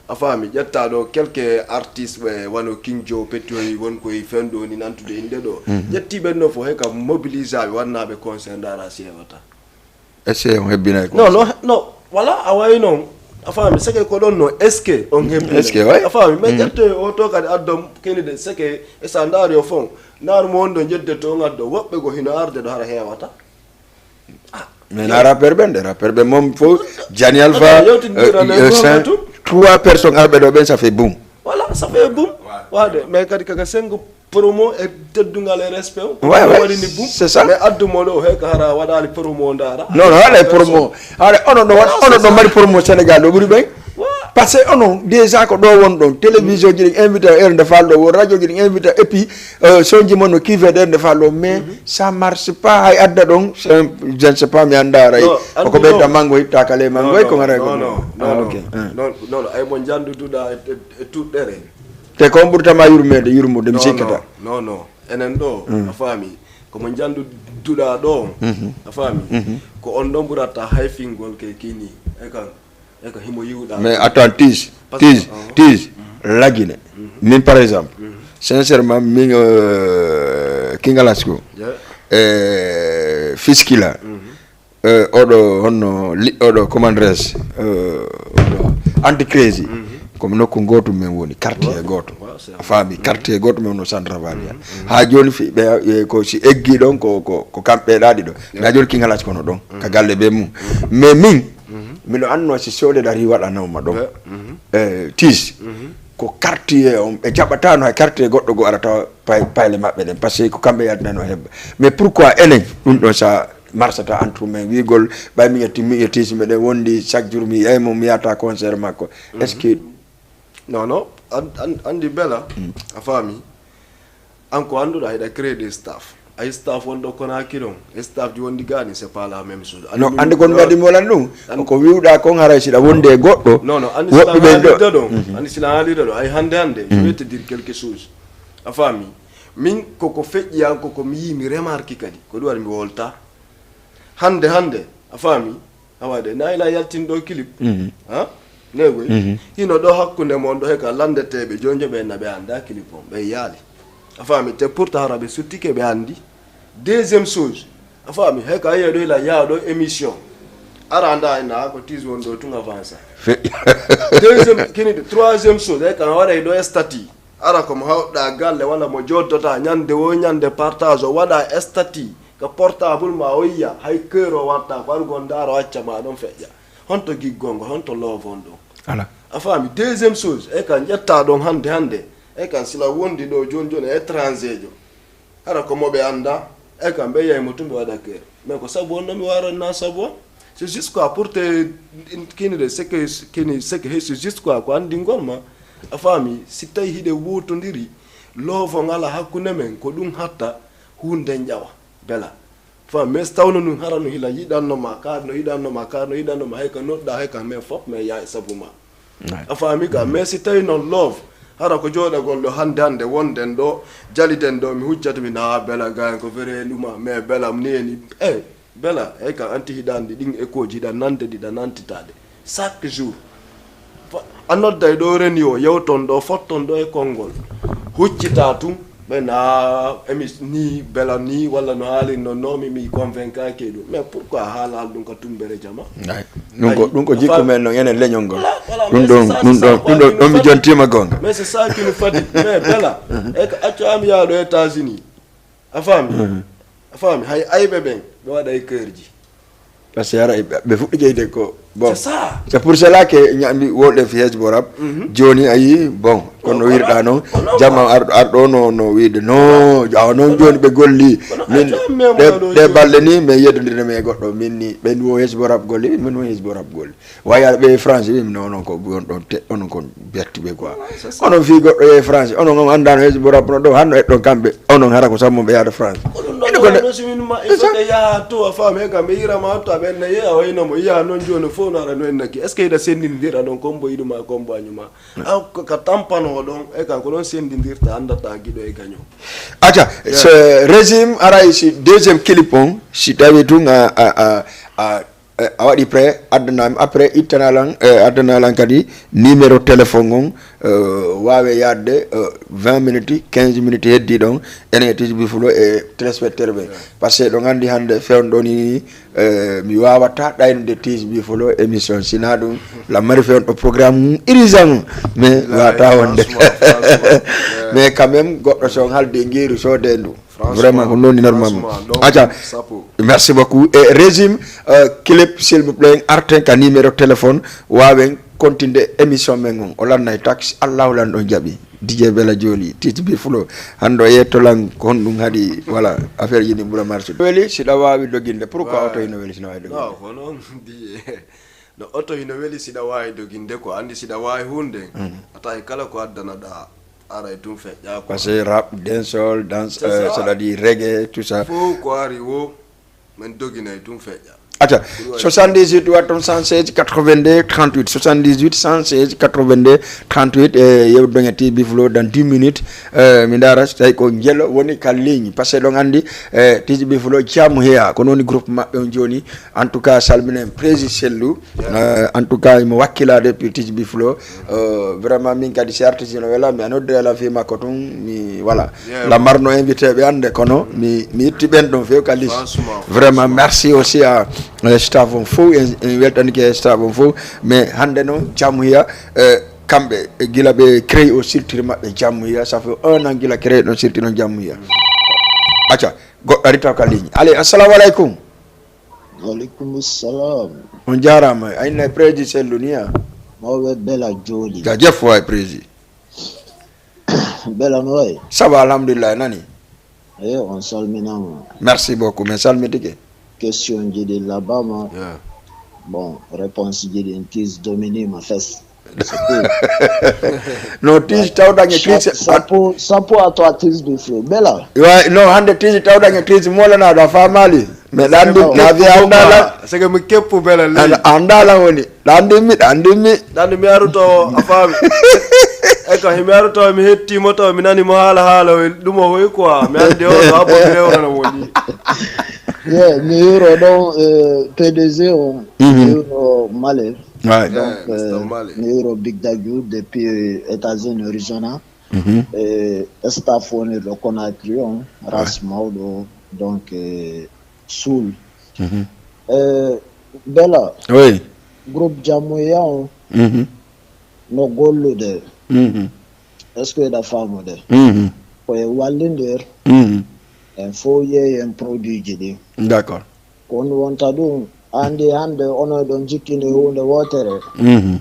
A faami ƴetta ɗo quelque artiste ɓe wano king jo petiyoyi won koye fewndo woni nantude innde ɗo. Ƴetti ɓen no fof hay ka mobilisaɓe wannaɓe concert ndara si hewata. Est ce que on hebbinay ko non non non voilà a wayi noon. A faami seke ko ɗon no est ce que on hebbinay est ce que a faami mais ƴette o to kadi addom kenide seke e sa ndaari o fon naaru mo won ɗo jedde to on addo woɓɓe go hino arde ɗo hara heewata. Mais na rappeur ɓen de rappeur ɓe moom fof jani alpha trois personnes arɓe ɗo ɓen ça fait boum. Voilà ça fait boum. Wade mais kadi kaka sengo promo e teddungal e respect o. Ouais, ouais, waɗini bum c'est ça. Mais addu mo ɗo he ko hara waɗali promo ndara non non haɗa e promo. Haɗa onon ɗo waɗ onon ɗo mbaɗi promo sénégal ɗo ɓuri ɓen. Parce que onon déjà ko ɗo won ɗon télévision ji ɗin invité heure nde falɗo won radio ji ɗin invité et puis euh, sonji mon no kive ɗer nde falɗo mais ça marche pas hay adda ɗon. Je ne sais pas mi annda aray koko ɓeyta mango itta kala e mango e ko ngara ko non non non ay mo janduduɗa e tuɗɗere. Te ko on ɓurtama yurmeede yurmude mi sikkata. Non non enen ɗo a faami komo njanduduɗa ɗo. A faami ko on ɗon ɓurata hayfingol ke kini e kan e ko himo yiwɗa. Mais attends tis tis tis lagine min par exemple sincèrement min euh, kingalasko e fiskila. Oɗo honno liɗɗo oɗo commandres oɗo anticrési komi nokku gotum min woni quartier goto. A faami quartier goto min wonno centre valia ha joni fi ɓe ko si eggi ɗon ko ko ko kamɓe ɗaɗi ɗo na joni kingalaji kono ɗon ka galle ɓe mum mais min miɗo anno si soɗe ɗari waɗanoma ɗon tis ko quartier on ɓe jaɓatano hay quartier goɗɗo go ara tawa payle maɓɓe ɗen parce que ko kamɓe yaltinano hebba mais pourquoi enen ɗum ɗon sa marsata entre men wigol ɓay mi ƴetti mi ƴetti si meɗen wondi chaque jour mi yiyay mo mi yahata concert makko est ce que non non andi bela a faami an ko annduɗa hiɗa créé des staff ay staff wonɗo konaki ɗon staff ji wondi gani c'est pas la même chose non andi kon mbaɗi molan ɗum ko wiwɗa kon haray siɗa wondi e goɗɗo non non andi sila haalirde ɗon andi sila haalirde ɗon ay hande hande je vais te dire quelque chose a faami Min koko feƴƴi an, koko mi yii, mi remarki kadi. Ko ɗum waɗi mi wolta. Hannde, hannde, a faami? Awa de, na ila yaltin ɗo clip. Mhm. Ha? Negoy. Mhm. Hino ɗo hakkunde mon ɗo, heka landeteeɓe jonjo ɓe na ɓe annda clip on. Ɓe yaali. A faami? Te pourtant hara ɓe suttike ɓe anndi. Deuxième chose. A faami? Heka yiya ɗo ila yaa ɗo émission. Ara annda ina ko tis won ɗo tun avance. Fe- Deuxième, kini de, troisième chose. Heka waɗay ɗo statut. Ara ko mo hawɗa galle walla mo joddota ñande wo ñande partage o waɗa statut ka portable ma o yiya hay kero watta ko ar gonda ara wacca ma ɗon feƴƴa. Honto giggol ngol, honto love on ɗon? Ala. A faami? Deuxième chose, e kan ƴetta ɗon hannde hannde, e kan sila wondi ɗo joni joni e étranger jo. Hara ko mo ɓe annda, e kan ɓe yiyay mo tun ɓe waɗa kero. Mais ko sabu on no mi waran na sabu on. C'est juste quoi pour te kini de ce que kini ce que c'est juste quoi ko anndingol ma. A faami? Si tawi hiɗe wutondiri, love on ala hakkunde men, ko ɗum hatta hunde njawa. Bela. Fa mais tawno nun hara no hila yiɗanno ma, kaar no yiɗanno ma, kaar no yiɗanno ma, hay ka noɗɗa, hay ka men fof, mais yaa e sabu ma. Ouais. A faami ka? Mm. Mais si tawi noon love, hara ko jooɗagol ɗo hannde hannde wonden ɗo, jaliden ɗo, mi hujjata mi na bela gayan ko fere luma, mais bela ni eni, eh, bela, eh, ka anti hiɗa anndi ɗin écho ji hiɗa nande, ɗiɗa nantitaade. Chaque jour. Fa- a nodday ɗo reni o, yewton ɗo, fotton ɗo e konngol. Huccita tun, ɓe na emis ni bela ni, walla no haalin non, non, mi, mi convaincake ɗum. Mais pourquoi haalal ɗum ka tumbere jama? Ay. Ɗum ko, Ay, ɗum ko a jikku fa- men non, enen leñol ngol. Voilà, voilà, Ɗum mais ɗon, c'est ça, ɗum c'est ça, ɗon, quoi, ɗum ɗon, qui nous ɗon mi fatigue. Jontima gonga. Mais c'est ça qui nous fatigue. Mais bela, e ko accu am yaa ɗo États-Unis. A faami? Mhm. A faami? Hay ayɓe ɓen, ɓe waɗa e keerji. Parce que ara, ɓe, ɓe fuɗɗi jeyde ko, bon. C'est ça. C'est pour cela que ñambi wonɗe fi hesbo rap. Mhm. Joni a yi, bon, kono wirɗa non, kono, jamma ar-, arɗo no, no wiide, no, awa non joni ɓe golli. Kono min, a jam men ɗe, waɗo ɗe joni. Balɗe ni, min yeddodire men e goɗɗo, min ni, ɓen wo hesbo rap golli, min wo hesbo rap golli. Waya ɓe France, wi, non, non, ko on ɗon te, onon kon berti ɓe quoi. Ouais, c'est ça. Onon fi goɗɗo yehi France, onon on anndano hesbo rap no ɗo, hanno eɗɗon kamɓe, onon hara ko sammo ɓe yaada France. Ko ɗum ɗon. Ino ko wonno si min ma, il faut que yaha to, a faami, he kam, ɓe yira ma to, aɓe enna yehi, a wayno mo, yiya noon jooni fof no ara no ennaki. Est-ce que hiɗa senndindira ɗon, kombo yiɗuma, kombo añuma? A ko ka tampano ɗon, e kan ko ɗon senndindirta, anndata giɗo e gaño. Acca, yeah. Ce régime aray si deuxième clip on, si tawi tun a, a, a, a, Eh, a waɗi prêt, addanami après, ittanalan, eh, addanalan kadi numéro téléphone on, eh, wawe yadde, eh, vingt minutes, quinze minutes heddi ɗon, enen e T J B Flow e téléspectateur ɓe. Parce que ɗon andi hande fewndo ni, eh, mi wawata ɗaynude T J B Flow émission, sina ɗum la mari fewndo programme mum urgent, mais wata wonde. Mais quand même, goɗɗo so on haldi e ngiru sode ndu. Vraiment, ko noon ni normalement. Acca, merci beaucoup. E régime, euh, clip, s'il vous plaît, arten ka numéro téléphone, wawen continde émission men on. O lannay taxe, Allahu lan ɗon jaɓi. D J Bella Joli, T J B Flow. Hande o yetto lan ko honɗum haɗi, voilà, affaire ji ɗi ɓura marché. Weli, si ɗa wawi doginde, pourquoi oto ino weli si na wawi doginde? Non, ko noon, D J. No oto hino weli siɗa waawi doginde ko anndi siɗa waawi hunde. A tawi kala ko addanaɗa ara e tun feƴƴa ko. Parce que rap, dancehall, dance, c'est ça, reggae, tout ça. Fof ko ari wo, min dogina e tun feƴƴa. Acca, soixante-dix-huit watton cent seize quatre-vingt-deux trente-huit, soixante-dix-huit cent seize quatre-vingt-deux trente-huit, e yewtidon e T J B Flow dans dix minutes. Eh, mi ndaara so tawi ko njelo woni ka ligne, parce que ɗon anndi, eh, T J B Flow jaamu heya, ko noon woni groupe maɓɓe on jooni. En tout cas, salminen président Sellu. Euh, en tout cas, imo wakkila depuis T J B Flow. Euh, vraiment, min kadi si artiste no wela, mi a nodde ala fi makko tun, mi, voilà. La marno invité ɓe annde, kono mi, mi itti ɓen ɗon few ka liste. Vraiment, merci aussi à, euh, staff on fof, en, en weltanike staff on fof. Mais hande noon, jaamu heya, euh, kamɓe, gila ɓe créé o siltiri maɓɓe jaamu heya, ça fait un an gila créé ɗon siltiri on jaamu heya. Acca, goɗɗo ari taw ka ligne. Allez, assalamu aleykum. Waleykum salam. On jaaraama. A inna e président Sellu ni, a? Mawɓe Bella Joli. Jaajëf waay, président. Bella no wayi? Ça va, alhamdulillah, nani? Eyo, on salminaama. Merci beaucoup, min salmitike. Question ji ɗi labbaama. Yeah. Bon, réponse ji ɗin tis dominima fes. No, tiji tawɗan e crise. Chapeau, chapeau à toi, T J B Flow. Bella. Wa-, no, hande tiji tawɗan e crise, molanaɗo, a faamaali. Mais ɗan ɗum, na wiya anndala. C'est que mi keppu Bella ley. An-, anndala woni. Ɗan ɗimmi, ɗan ɗimmi. Ɗan ɗimmi aruto, a faami. E ka himi aro taw mi hetti mo taw mi nani mo haala haala hoy ɗum o hoy quoi mi andi o ɗo abbo mi rewrana woni. Yeah, mi yuro ɗon eh, P D G on, mi yuro Male. Ouais. Donc, Eh, Mister euh, Male. mi yuro Big Dagu depuis États-Unis, Arizona. Mhm. Et staff woni ɗo Conakry on, Ras Mawɗo, donc euh, Soul. Mhm. Euh, Bella, Oui. groupe Jamuya on, Mhm. no gollude. Mhm. Est-ce que eɗa famude? Mhm. Koye wallindir Mhm. en fof yeeyen produit ji ɗi. D'accord. Kono wonta ɗum andi hannde onon ɗon jikkinde huunde wootere. Mhm.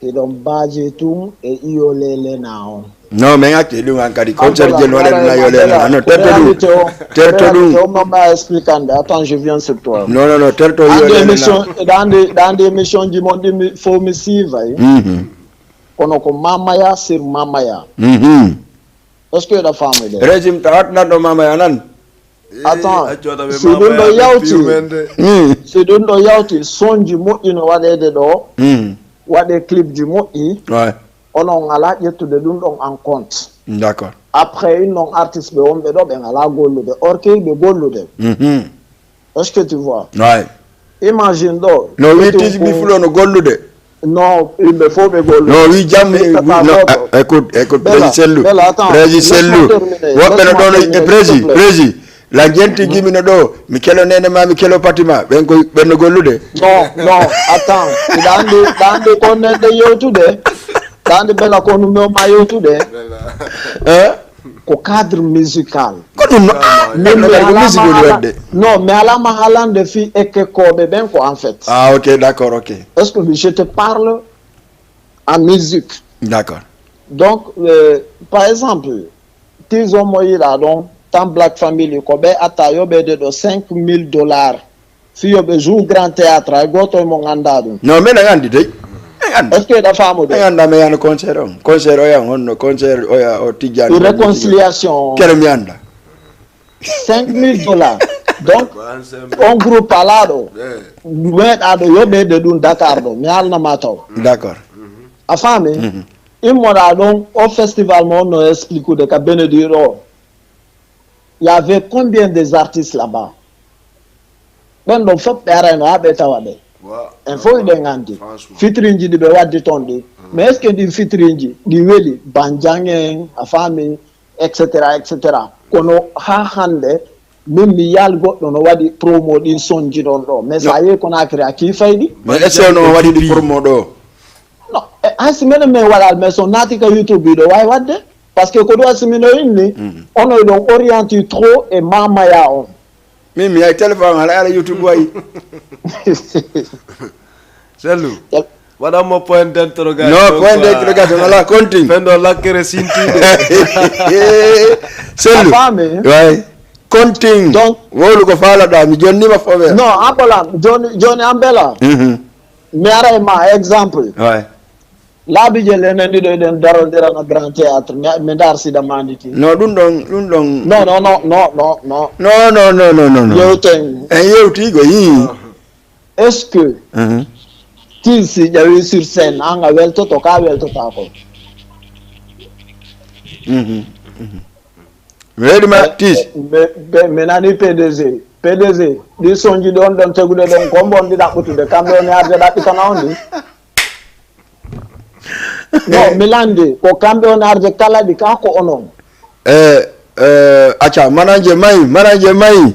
Hiɗon baaji tun e iyo lelena on. Non, mais acte ɗum an kadi concert je no waɗa ɗum na yo lelena. Non, terto ɗum. Réalité o Terto réalité ɗum. O mama expliquer. Attends, je viens sur toi. Non, non, non, terto Dans yo des lelena. Émissions, dans des, dans des émissions du monde mi fo mi siiva. Mhm. Kono ko mamaya sur mamaya. Mhm. Est-ce que eɗa famude? Régime tawat nan ɗo mama ya nan. Attends, Accu wata ɓe si ɗum mama ɗo ya yawti. Piumende. Mhm. Si ɗum ɗo yawti sonji moƴƴi no waɗeede ɗo, Mhm. waɗe clip ji moƴƴi, Ouais. onon alaa ƴettude ɗum ɗon en compte. D'accord. Après innon artiste ɓe wonɓe ɗo ɓe ngalaa gollude orkey ɓe gollude. Mhm. Est-ce que tu vois? Ouais. Imagine ɗo. No wi Surtout tiji ko- ɓi fulo no gollude. Non, yimɓe fof ɓe gollude. No wi jam Ɓe wi- tata no, goto. Ah, écoute, écoute, Bella, président Sellu. Bella, attends, Président laisse-moi Sellu. Terminer, Woɓɓe no laisse-moi ɗono Terminer, président, s'il te plaît. Président. La jenti gimi no ɗo. Mi kelo nene ma mi kelo patima. Ɓen ko ɓen no gollude. Non, non, attends. Ɗa andi, ɗa andi ko neɗɗo yewtude. Ɗa andi Bella ko numéro ma yewtude. Hein? Ko cadre musical. Ko ɗum no ah, Mais no mi kadi ko alama musique woni hala- wadde. Non, mi alama halande fi ekkekoɓe ɓen ko en fait. Ah, ok, d'accord, ok. Est-ce que je te parle en musique? D'accord. Donc euh, par exemple tison mo yiɗa ɗon tan Black Family ko ɓe atta yoɓede ɗo cinq mille dollars fiyoɓe jour grand théâtre hay goto e mon anda ɗum. Non, mais en andi dey. En andi. Est-ce que eɗa famude? En anda mais yana concert on. Concert o yan honno concert o ya o tijjani. Réconciliation. Kere mi anda. Cinq mille dollars. Donc on groupe alaɗo meeɗaɗo yoɓede ɗum Dakar ɗo mi halnama taw. D'accord. A faami? Immoɗa ɗon o festival mo onno expliquude ka Benedict o. Y avait combien des artistes là-bas? Ɓen ɗon fof ɓe arayno ha ɓe tawa ɓe. En fof ɗen andi fitrinji ɗi ɓe waddi toon ɗi. Mais est ce que ɗin fitrinji ɗi weli banjang en a faami? Etc, etc. Kono ha hande min mi yal goɗɗo no waɗi promo ɗin sonji ɗon ɗo mais sa yehi Conakry a kii fayɗi. Mais est ce que no waɗi ɗi promo ɗo? Non, eh, hay si menen min waɗal mais so naati ka YouTube ɗo wawi waɗde. Parce que ko ɗum asi mino inni ono ɗon orienti trop e mamaya on. Min mi yahi téléphone ala ala YouTube wayi. Sellu. Waɗanmo point d'interrogation. Non, point d'interrogation ala continue. Fendo lakkere sintide. Sellu. Faami? Way. Continue. Donc wolu ko falaɗa mi jonnima fof. Non, abalam joni joni ambela. Mi ara e ma exemple. Way. Laabi je lenen ɗiɗo eɗen darodirana grand théâtre mi dar sida manditi. Non ɗum ɗon ɗum ɗon. Non non non non non non. Non non non non non non. Yewten. En yewtigo yi. Est ce que Tijs si ƴawi sur scène an a weltoto ka weltotako? Mi weɗima Tijs. Mi nani P D G. P D G ɗi sonji ɗon ɗon tegude ɗon ko mbon ɗi ɗaɓɓutude kamɓe woni arde ɗaɓɓitana on ɗi. Non mi landi ko kamɓe woni arde kala ɗi ka ko onon. E acca manaje mayi manaje mayi.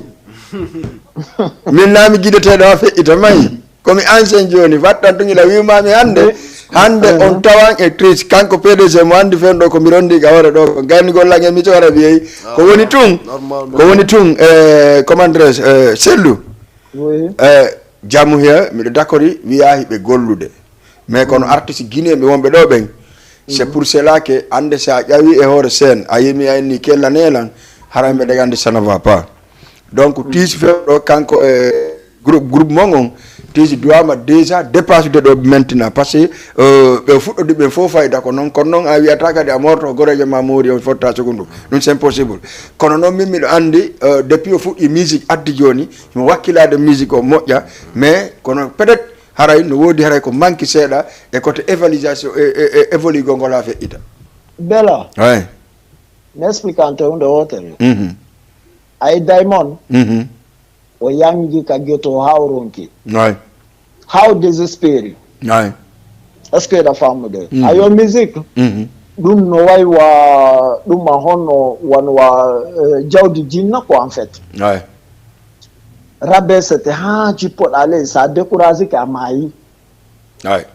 Min nami giɗeteɗo ha feƴƴita mayi. Komi ancien joni wattan tun ila wimami hande. Hande on tawan e Tijs kanko P D G mo andi fen ɗo komi rondi ga hoore ɗo ko gaynigol lan e mi tewara wiyey. Ko woni tun ko woni tun e commandres e Sellu. E jamu he miɗo dakori wiya hiɓe gollude. Mais kono artiste guinéen ɓe wonɓe ɗo ɓen. C'est pour cela que ande sa ƴawi e hoore scène a yimi a inni kellanelan. Haray mbeɗa andi ça ne va pas. Donc Tijs fewɗo kanko e groupe groupe mon on Tijs duwama déjà dépassude ɗo maintenant par ce que ɓe fuɗɗodi ɓen fof fayda ko noon kono noon a wiyata kadi a morto gorejo ma moori on fotta sugu ndu. Ɗum c'est impossible. Kono noon min miɗo andi depuis o fuɗɗi musique addi joni himo wakkilade musique o moƴƴa. Mais kono peut être haray no woodi haray ko manque seeɗa e côté évaluation e évolugol ngol ha feƴƴita. Bella, Ouais. mi expliquante hunde wotere. Mhm. Ay Diamond, Mhm. o yangi ka ghetto, how ronki. Ouais. How desespéré. Ouais. Est-ce que da famu de? Mhm. Ayo musique. Mhm. Ɗum no wayi wa ɗum ma honno wano wa eh, jawdi jinna ko en fait. Ouais. Rabaissé te ha jippoɗa ley, sa découragé ke a maayi. Ouais.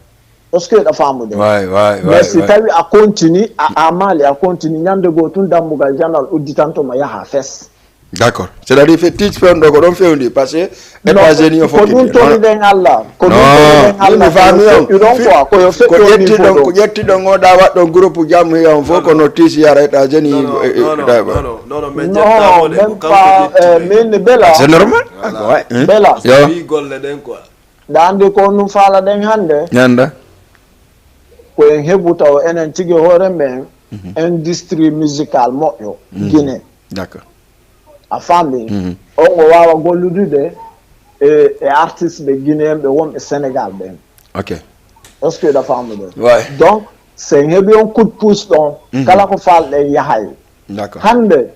Est-ce que da famu de? Ouais, ouais, Mais ouais, si ouais. tawi a continue a amali a continue ñande goo tun dambugal janal udditanto ma yaha fes. D'accord. C'est-à-dire fe tiis fewndo ko ɗon fewndi parce que Non, États-Unis o ko ɗum fokkiti. toni ɗen Allah, ko ɗum toni Non, ɗen min Allah. mi faami on. Ɗon quoi, ko yo Ko feƴƴo ƴetti niveau ɗon, ɗo. Ko ƴetti ɗon o ɗa waɗɗon groupe jammu on fof kono tiis yara États-Unis. Non, eh, eh, non, non, dayba. non, non, non, mais Non, ƴettaamo de, même ko kanko pas ƴetti euh, ɓe. min Bella. C'est normal. Voilà. Ah, ouais, hein. Bella. Yo. Wi golle ɗen quoi. Ɗa andi ko ɗum faala ɗen hannde. Ñanda. Ko en heɓu taw enen tigi hoore men industrie musicale moƴƴo Guinée. D'accord. A faami? Mhm. On o waawa golludude e e artiste ɓe guinéen ɓe wonɓe Sénégal ɓen. Ok. Est-ce que da famude? Ouais. Donc, so en heɓi on coup de pouce ɗon, Mhm. Kala ko faalɗen yahay. D'accord. Hannde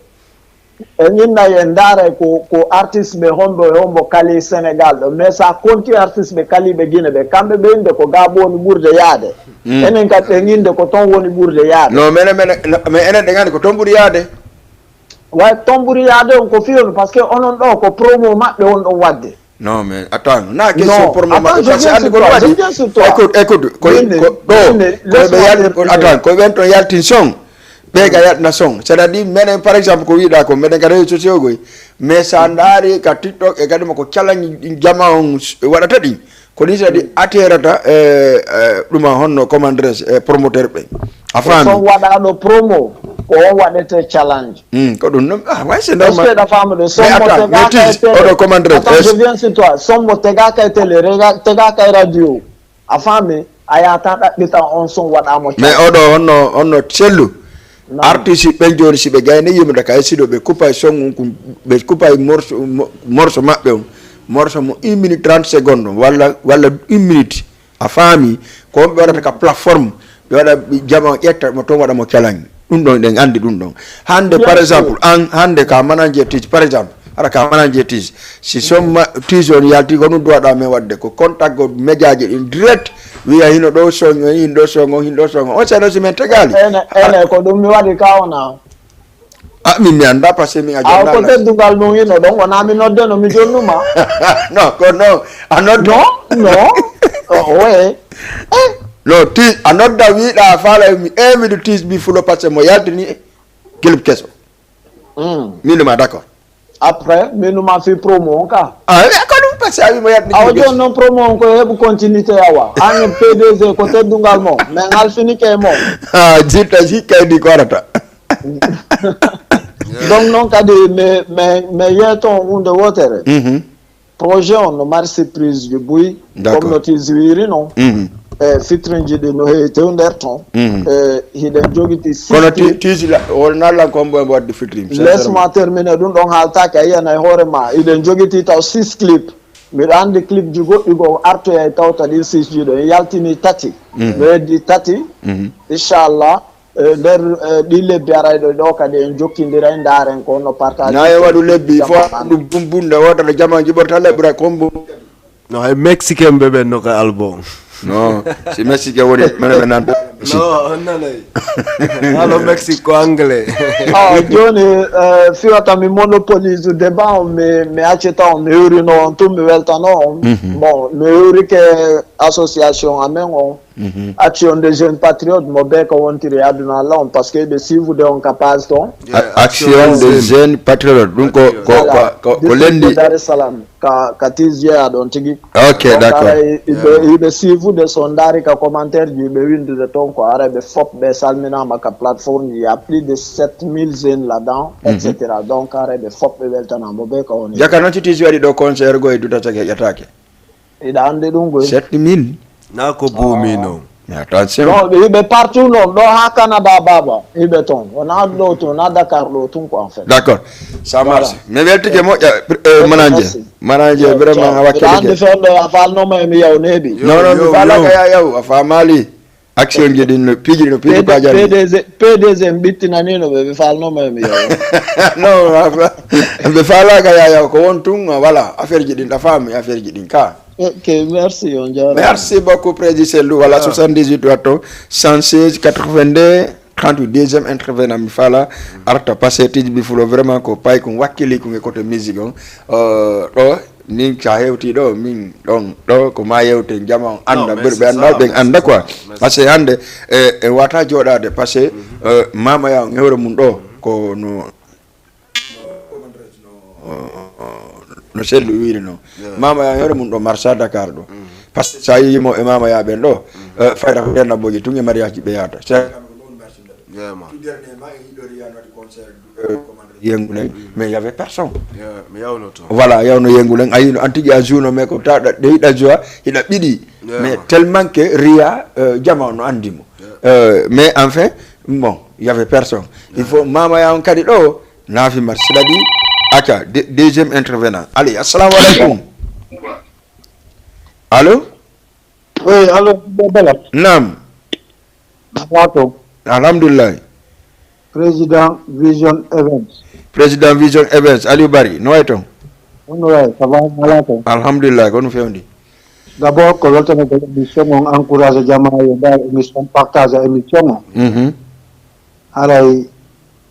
en innay en ndaaray ko ko artiste ɓe hombo e hombo kali Sénégal ɗo, mais sa konti artiste ɓe kaliɓe Guinée ɓe, kamɓe ɓe innde ko ga woni ɓurde yaade. Mm. Enen kadi ɓen innde ko ton woni ɓurde yaade. Non, menen menen, mais enen ɗen anndi ko ton ɓuri yaade. Way ton ɓuri yaade on ko fiyol, parce que onon ɗo ko promo maɓɓe on ɗon wadde. Non, mais attends, na question Non, pour moment. Attends, je Parce que viens anndi sur ko toi, ɗum je waɗi. viens sur toi. Écoute, écoute, ko Mene, ko ɗo laisse-moi ko ɓe yal terminer. Attends, ko ɓen ton yaltin son. Ɓe ga yaltina son. C'est-à-dire menen par exemple ko wiɗa ko meɗen ka réseaux sociaux goy. Mais sa ndaari ka TikTok e kadi mo ko challenge jama on waɗata ɗi. Ko ɗin sadi attirata eh, eh, ɗuma honno commandres e promoteur ɓe. A Son faami? Waɗaɗo promo ko on waɗete challenge. Hmm, ko ɗum non ah ouais c'est Est-ce que normal. Da famude? Son Mais mo attends, tegaka mais e Tis, oɗo télé. Commandres, Attends, est-ce- je viens sur toi. Son mo tegaka e télé, rega- tegaka e radio. A faami? A yata ɗaɓɓita on son waɗamo Mais challenge. Oɗo honno honno cellu. Non. Artiste ɓen joni si ɓe gayni yimɓe ka e siɗo ɓe kupa e son on kun ɓe kupa e morceau mo- morceau maɓɓe on. Morceau mo une minute trente secondes walla walla une minute. A faami? Ko on ɓe waɗata ka plateforme ɓe waɗa jama ƴetta mo ton waɗa mo challenge. Ɗum ɗon ɗen anndi ɗum ɗon. Hannde Bien par sûr. Exemple an hannde ka manager tis par exemple, hara ka manager tis si somma tis on yalti ko ɗum duwaɗa men waɗde ko contact go médiaji ɗin direct wiya hino ɗo son on hin ɗo son on hin ɗo son on on seno si men tegali. Ene ene ko ɗum mi waɗi ka ona. A min mi annda parce que min a Aw ko jonnal. Teddungal mum ino ɗon wona mi nodde no mi jonnuma. Non ko non a nodda. Non non. Oh, ouais. Non ti a nodda wiɗa faala mi e miɗo tisbi fulo parce que mo yaltini clip keso. Hmm. Min ma d'accord. Après minuma fi promo on ka. Ah ko ɗum parce que a wi mo yaltini Awa clip keso. Joni noon promo on ko heɓu continuité awa an e P D G ko teddungal mo mais ngal finike mo. Ah jitta jikka e ndi ko arata. Donc noon kadi mi mi mi yeeto on hunde wootere. Mhm. Projet on no mari surprise ji buy. D'accord. Comme no tisi wiri noon. Mhm. E fitrinji ɗi no heewi tew nder ton. Mhm. E hiɗen jogiti six Kono clip. Tisi wonallan ko mbo mbo wadde fitrim. Laisse-moi terminer ɗum ɗon haaltaake a yiyan e hoore ma hiɗen jogiti taw six clip. Miɗo anndi clip ji goɗɗi goo artoya e tawta ɗin six ji ɗo en yaltini tati. No heddi tati. Inchallah e nder e, ɗi lebbi arayɗo ɗo kadi en jokkindiray ndaaren ko no partage. Na en waɗu lebbi fo ɗum bumbunde wotata jama jiɓorta leɓɓura kombo. No hay mexicain ɓe ɓen no ka album. Non si mexique woni mene ɓe nanta. Non on nanay. Alo Mexique ko anglais. Ah, joni eh, fiwata mi monopolise débat on mi mi accita on mi hewrino on tun mi weltano on. Bon mi hewrike association amen on. Action des jeunes patriotes mo be ko wontiri e aduna alla on parce que ɓe siivude on ka page ton. Action des jeunes patriotes ɗum ko ko Voilà. ko ko lendi. Dar es Salaam ka ka tis jeeya ɗon tigi. Ok Donc, d'accord. Aray iɓe iɓe siivude so ndaari ka commentaire ji ɓe windude toon ko aray ɓe fop ɓe salminaama ka plateforme ji y a plus de sept mille jeunes là-dedans, et cetera. Donc aray ɓe fop ɓe weltanaama be ka woni. Jaka noon si tisi waɗi ɗo concert go e duta sake ƴataake. Iɗa anndi ɗum goy. Sept mille. Na ko buumi noon. Mais attention. Non ɓe hiɓe partout noon ɗo haa Canada baaba hiɓe toon wonaa ɗo tun wonaa Dakar ɗo tun ko en fait. D'accord. Ça marche. Mi weltike moƴƴa eh, manager. Merci. Manager vraiment a Mbiɗa anndi wakkilike. Feewndo a faalnooma e mi yaw neeɓi. Non non mi Yo, faalaka yo. Ya yaw a faamaali. Action ji ɗin no piiji ɗin no piiji paajaali. P D G P D G en ɓittinaniino ɓe, ɓe faalnooma e mi yeewa. Non, ɓe faalaaka yaya ko won tun, voilà, affaire ji ɗin ɗa faami, affaire ji ɗin ka. Ok, merci, on jaaraama. Merci beaucoup, Président Sellu. Voilà, soixante-dix-huit watto, cent seize quatre-vingt-deux trente-huit, deuxième intervenant mi faala arta, parce que tijbi fulo vraiment ko pay kun wakkili kun e côté musique on. Euh, ɗo min sa hewti ɗo min ɗon ɗo ko ma yewte jama on anda, ɓurɓe anda ɓen anda quoi. Parce que hande e, e wata joɗade parce que euh, mama ya on hewre mum ɗo ko no no Sellu wiri no. Mama ya on hewre mum ɗo marsa Dakar ɗo. Parce que sa yimo e mama ya ɓen ɗo euh, fayda ko denna boji tun e mariage ji ɓe yata. Yeah, man. Tout dernièrement, il y a notre concert euh, comment dire, Yengulen, mais il y avait personne. Yeah, mi yawnoto. Voilà, yawno Yengulen, ayino antigi a juno mais ko taɗa ɗe yiɗa joa hiɗa ɓiɗi. Yeah, Mais man. Tellement que ria euh, jama no andimo. Euh, mais enfin, bon, il y avait personne. Il faut mama ya on kadi ɗo naafi marsiɗaɗi. Aka de- deuxième intervenant. Allez, assalamu alaikum. Allô? Oui, allo, Bala. Naam. Wato, Alhamdulillah. Président Vision Events. Président Vision Events, Aliou Bari, no way ton? Hono way, ça va, Malato? Alhamdulillah, ko no fewndi. D'abord, ko weltanogol émission on, encourage jama yo mbawi émission, partage émission on. Mhm. Haray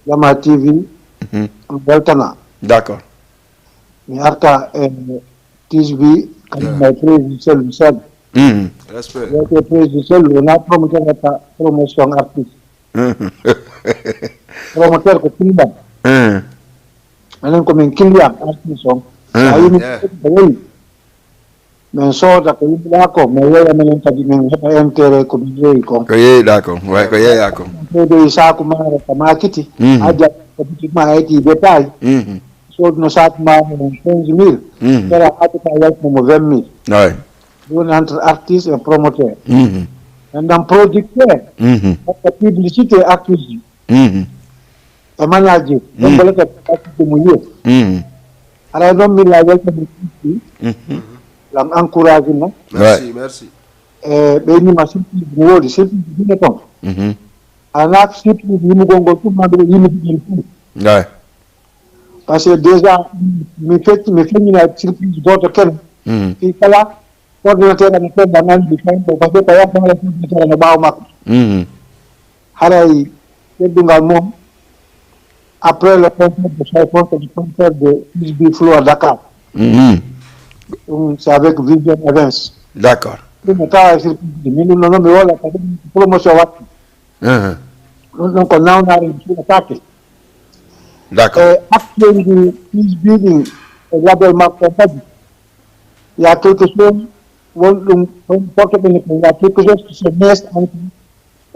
jama T V, Mhm. on weltana. D'accord. Mi arta e T V, kanum e président Sellu Sall. Mhm. Respect. Wiyete président Sellu, wona promoteur watta promotion artiste. Mhm. Promoteur ko client. Mhm. Minen ko min client artiste on. Sa yimi ko woni. Min sooda ko yimɓe ko, min yeeya minen kadi min heɓa intérêt ko min yeeyi kon. Ko yeeyɗa kon, way ko yeeya kon. Soodey saaku maaro ko makiti, Mhm. a jaa ko boutique ma a yeti détail, Mhm. soodno saaku maaro on quinze mille, Mhm. kera haade ka yaltino mo vingt mille. Way. Ɗum entre artiste et promoteur. Mhm. Maintenant producteur, Mhm. hokka publicité artiste Mhm. e manager, ɓe mbolata artiste mo yiyo. Mhm. Haray noon min la weltani Mhm. lan encourage mo. Merci, merci. E ɓeynima surprise no woodi, surprise hino ton. Mhm. Alaa surprise yimugol ngol ɗum ma ɗum yimugol ɗum. Way. Parce que déjà mi fecci mi feññina surprise gooto kene. Mhm. Fii kala coordinateur ana fenda nanndi kanko, parce que ko yahde haala coordinateur ana ɓaawo makko. Mhm. Haray teddungal mum, après le concert de Soyfon, c'est le concert de P S B Flow à Dakar. Mhm. Ɗum c'est avec Vision Events. D'accord. Ɗum no tawa e surprise. Min ɗum noon mi woola kadi promotion waɗi. Mhm. Ɗum ɗon ko nawnaare mi suuɗataake. D'accord. E acteurji P S B ɗin e label makko kadi, il y a quelque chose won ɗum, won porte ɓe ko, il y a quelque chose qui se met entre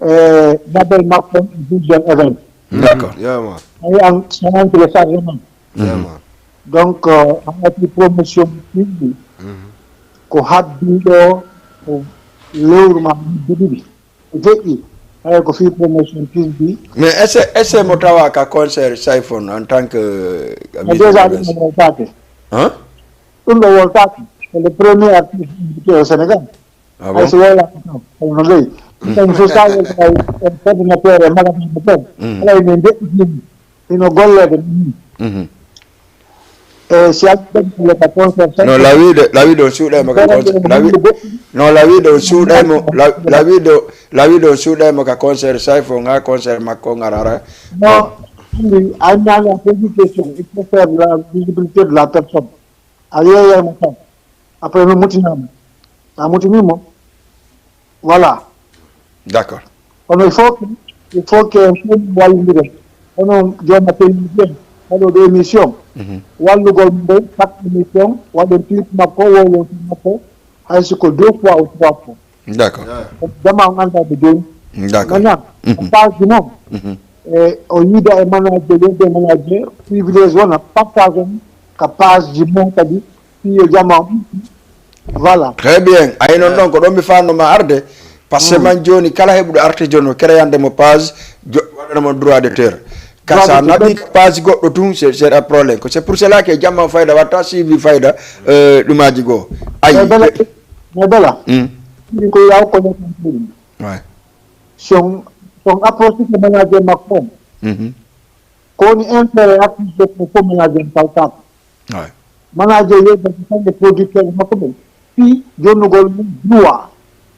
euh, label makko e Vision Event. D'accord. Yeah, man. Ayi an sonan téléchargement. Yeah, man. Donc euh, a waɗi promotion ɗiɗi, ko habbiɗo ko lewru ma, habbi ɗiɗi ko feƴƴi. Hay ko fii promotion P S B. Mais est-ce est-ce mo tawa ka concert Soyfon en tant que euh, E déjà ɗum ɗo woltaake. Hein? Ɗum ɗo woltaake. C'est le premier artiste invité au Sénégal. Ah Hay so bon? Wowlaaka kam, kono no ley. Ɗum ɗon fof, so tawi en coordinateur e magasin mo toon, alay min ndeɓɓitima hino golleede min. Mhm. E si a ɗaɓɓiɗo ka concert tan, No lawiɗo lawiɗo on suuɗaymo ka concert lawi no lawiɗo on suuɗaymo la- lawiɗo lawiɗo on suuɗaymo ka concert Soyfon ha concert makko on arara. Non, anndi a nani a posi question, il faut faire la visibilité de la personne. A yeeyaymo tan. Après no mutinama. A mutinimo. Voilà. D'accord. Kono il faut que il faut que en fof wallidiren. Hono jooma télévision en, waɗooɓe émission. Wallugol mo ngol, chaque émission waɗen clip makko, wowlon clip makko, hay si ko deux fois ou trois fois. D'accord. Jama on annda ɓe jooni. D'accord. Maintenant, page ji mum, e o yiida e manager, yedde manager, privilège wona partage on ka page ji mum kadi, si yo jama on. Voilà. Très bien. Ayi noon ɗon ko ɗon mi faanno ma arde. Parce que man jooni kala heɓuɗo artijo no créande mo page, waɗana mo droit d'auteur. Ka sa naɓi page goɗɗo tun, c'est c'est un problème. Ko c'est pour cela que jamma fayda watta suivi fayda euh, ɗumaji goo. Ayi. Mais bela, mais bela. Ɗin ko yaw ko ne tan ɗum. Ouais. Si on, si on approche ko manager makko on, ko woni intérêt activité ko fof manager kaltaako. Manager yeeyata ko kamɓe producteur makko ɓen, fii jonnugol mum droit,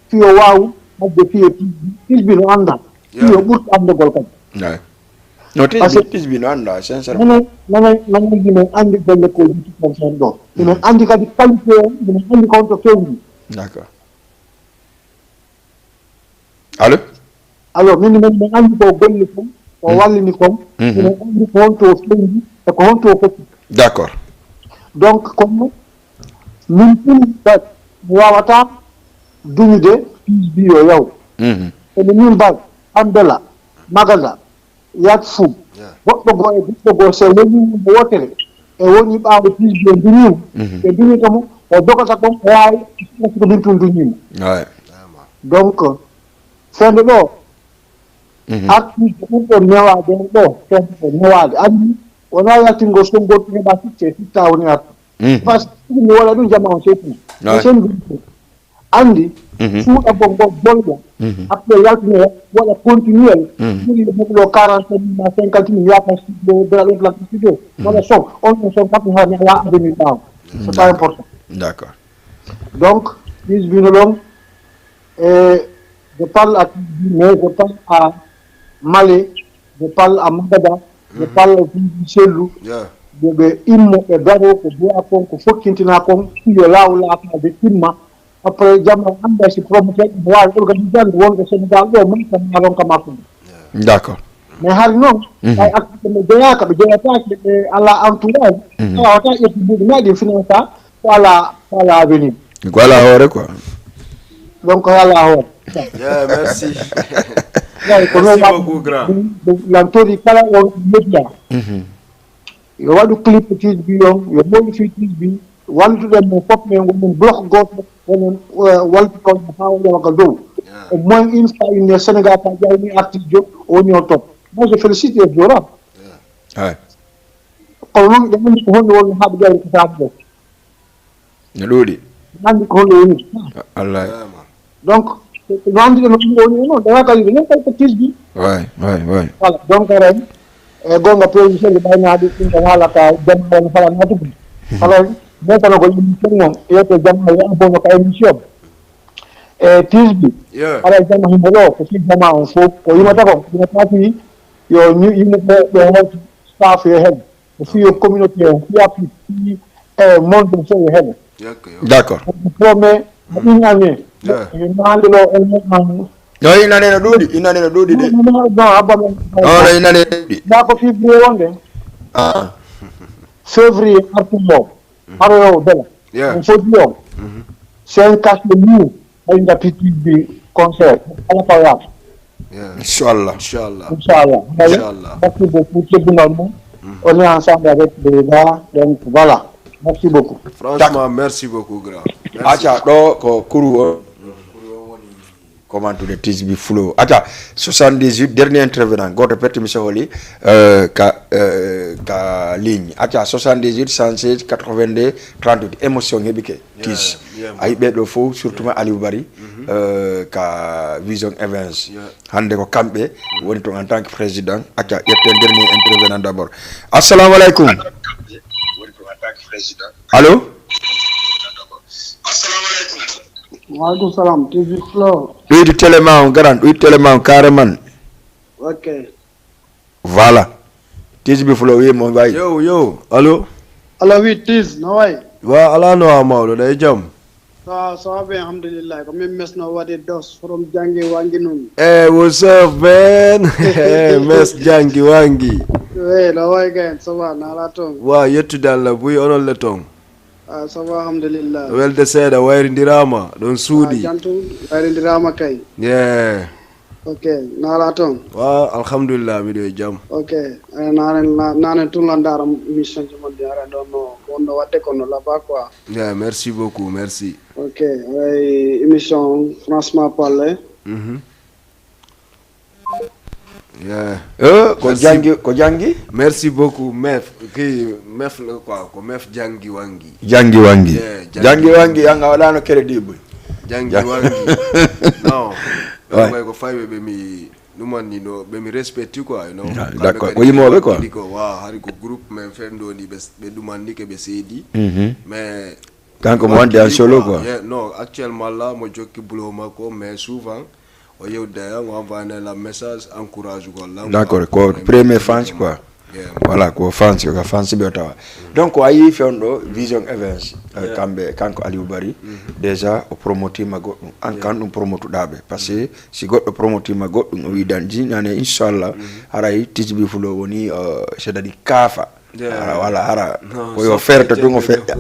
fii o waawu waɗde fii e tisbi, tisbi no annda, fii o ɓurta anndugol kadi. No tisbi, tisbi no annda, sincèrement. Nana, nana, nana, himen anndi golle ko lutti kon fen ɗo. Himen anndi kadi qualité o, himen anndi ko honto fewndi. D'accord. Allo? Alors, min, min, min anndi ko golle kon, ko wallini kon, min anndi ko honto o fewndi, e ko honto o foti. D'accord. Donc, kono, min ɗum, mi wawata duñude, tisbi yo yaw. Kono min mbal, Ambela, Magada, Yat Fou, goɗɗo goo e goɗɗo goo, so woni yimɓe wootere, e woni ɓaawo tisbi e duñiima, ɓe duñita mo, o dogata kon, o waawi, ko min tun duñiima. Donc, fende ɗo, artiste ɓurɗo newaade on ɗo, fende ɗo newaade. Anndi, wonaa yaltingol sonngo tun heɓa sitte, sitta woni artiste. Parce que mi wala ɗum jama on seytuna. Sen ɗum anndi, suuɗa bongo golla, après yaltinoya, waɗa continuel, ɓuri mo ɗo quarante mille ma cinquante mille, yaaka studio, bela ɗon plate studio, waɗa son, on ɗon son kadi haa mi ala avenir ɓaawo. C'est pas important. D'accord. Donc, tisbi no ɗon, e, je parle à tisbi, mais je parle à Malé, je parle à Magada, je parle à tisbi Sellu, yo ɓe immo, ɓe daro, ko jeyaa kon, ko fokkintinaa kon, yo laaw laataade timma, après jamma annda si promoteur ɓe waawi organisande wonɓe Sénégal ɗo, man kam maa ronka makko. D'accord. Mais hari noon, ay activité mo jeyaaka, ɓe jeyataake, ɓe ala entourage, ala wata ƴetti mbuɗi ma ɗin finance, ko ala, ko ala avenir. Ko ala hoore quoi. Donc, ko ala hoore. Yeah, merci. Eyi, ko noon Merci beaucoup, grand. Lan tori kala on média. Yo waɗu clip tisbi on, yo moƴƴi fii tisbi, walluɗen mo fof, men wonɗen bloc gooto, wonen, eh, wallutoon haa o yawa ka dow. Au moins, une fois, une Sénégal, ka ƴawni artiste, o woni o top. Moi, je félicite et je rappe. Hay. Kono noon, ɓe anndi ko honno woni haa ɓe ƴawri ko saabu ɗo. No ɗuuɗi. Ɓe anndi ko honno woni. Allah. Donc, no anndi no ɗum woni noon, dawa kadi ko noon kadi ko tisbi. Way, way, way. Voilà, donc, aray, e goonga, production ɗi ɓaynaɗi, ɗum ko haalata, jam woni fala natude. Alors, ɓe kono ko yimɓe fof noon, yeto jam, yo abono ka émission. E tisbi, Yeah. Aray, jama himo ɗo, ko si jama on fof, ko yimata kon, yimata fii, yo ñu-, yimɓe ɓe, ɓe hewta, staff yo heɓe. Ko fii yo communauté o, fii Afrique, fii e monde o fof yo heɓe. Yakko yo. D'accord. Ko promet, ko une année. Yeah. Yo ñaande ɗo, on moƴƴaani. No, une année no ɗuuɗi, une année no ɗuuɗi de. Non, non, non, abba men. Non, non, une année no ɗuuɗi. Ndaa ko février wonde. Ah. Février artuɗo o. Haro yo bela. Yeah. On foti o. C'est un casse-le-mur. Ay ngati tisbi concert. Ala ko yaata. Yeah. Inchallah. Inchallah. Inchallah. Inchallah. Merci beaucoup, teddungal mum. On est ensemble avec des gars. Donc, voilà. Merci beaucoup. Franchement, merci beaucoup, grand. Merci. Acca, ɗo ko kuru o. Comment to the tisbi flow. Acca, soixante-dix-huit, dernier intervenant. Gooto perti mi sohli, euh, ka, euh, ka ligne. Acca, soixante-dix-huit, cent seize, quatre-vingt-deux, trente-huit. Émotion heɓike. Tis. Yeah, yeah, A yi ɓe ɗo fof, surtout ma Aliou Bari, euh, ka Vision Events. Yeah. Hannde ko kamɓe woni toon en tant que président. Acca, ƴetten dernier intervenant d'abord. Assalamu aleykum. Allô? Waaleykum salam. T V Flow. Ɗuydi télé ma on, garan, ɗuydi télé ma on, carrément. Ok. Voilà. Tisbi Flow, wi mo wayi. Yo, yo. Allô? Allô, oui, Tiz, no wayi? Wa, alaa no a mawɗo, ɗa e jam? Ça, ça va bien, alhamdulillah. Ko min mesno waɗi dos, from Janngi Wanngi nun. Hey, what's up, man? Hey, Mes Janngi Wanngi. Oui, no wayi gayen, ça va, na ala toon? Wa, yettude Allah buy, onon le toon? Ah, ça va, alhamdulillah. Welde seeɗa, wayrindiraama, ɗon Ah, suuɗi. jantum, wayrindiraama kay. Yeah. Ok, na ala toon? Wa, alhamdulillah, miɗo e jam. Ok, eh, nanen, na-, nanen tun landaara émission ji mon ɗi ara ɗon no, ko wonno waɗde kono là-bas quoi. Yeah, merci beaucoup, merci. Ok, ay émission, franchement parler. Mhm. Yeah. Eh, ko Merci. Janngi, ko Janngi? Merci beaucoup, Mef. Ki Mef le quoi, ko Mef Janngi Wanngi. Janngi Wanngi. Yeah, Janngi. Janngi Wanngi, yanga waɗano crédible. Janngi Jang- Wanngi. Non. Ɓe ko fayɓe ɓe mi ɗumanni no ɓe mi respecti quoi, you know. D'accord, ko yimooɓe quoi. Ko wa hari ko groupe men fen ɗo ni ɓe ɗumannike ɓe seedi. Mais kanko mo wonde en solo quoi. Non, actuellement là mo jokki bulo makko, mais souvent o yewda yan o envoyé la message encourage gol lan. D'accord, ko premier fans quoi. Voilà, ko fans ko fans ɓe o tawa. Donc a yii fewndo Vision Events, kamɓe kanko Aliou Bari, déjà o promotima goɗɗum, an kan ɗum promotuɗaɓe parce que si goɗɗo promotima goɗɗum o widan jinane inchallah, haray Tisbi Flow woni, c'est-à-dire kaafa. Voilà, hara ko yo ferte tun o feƴƴa.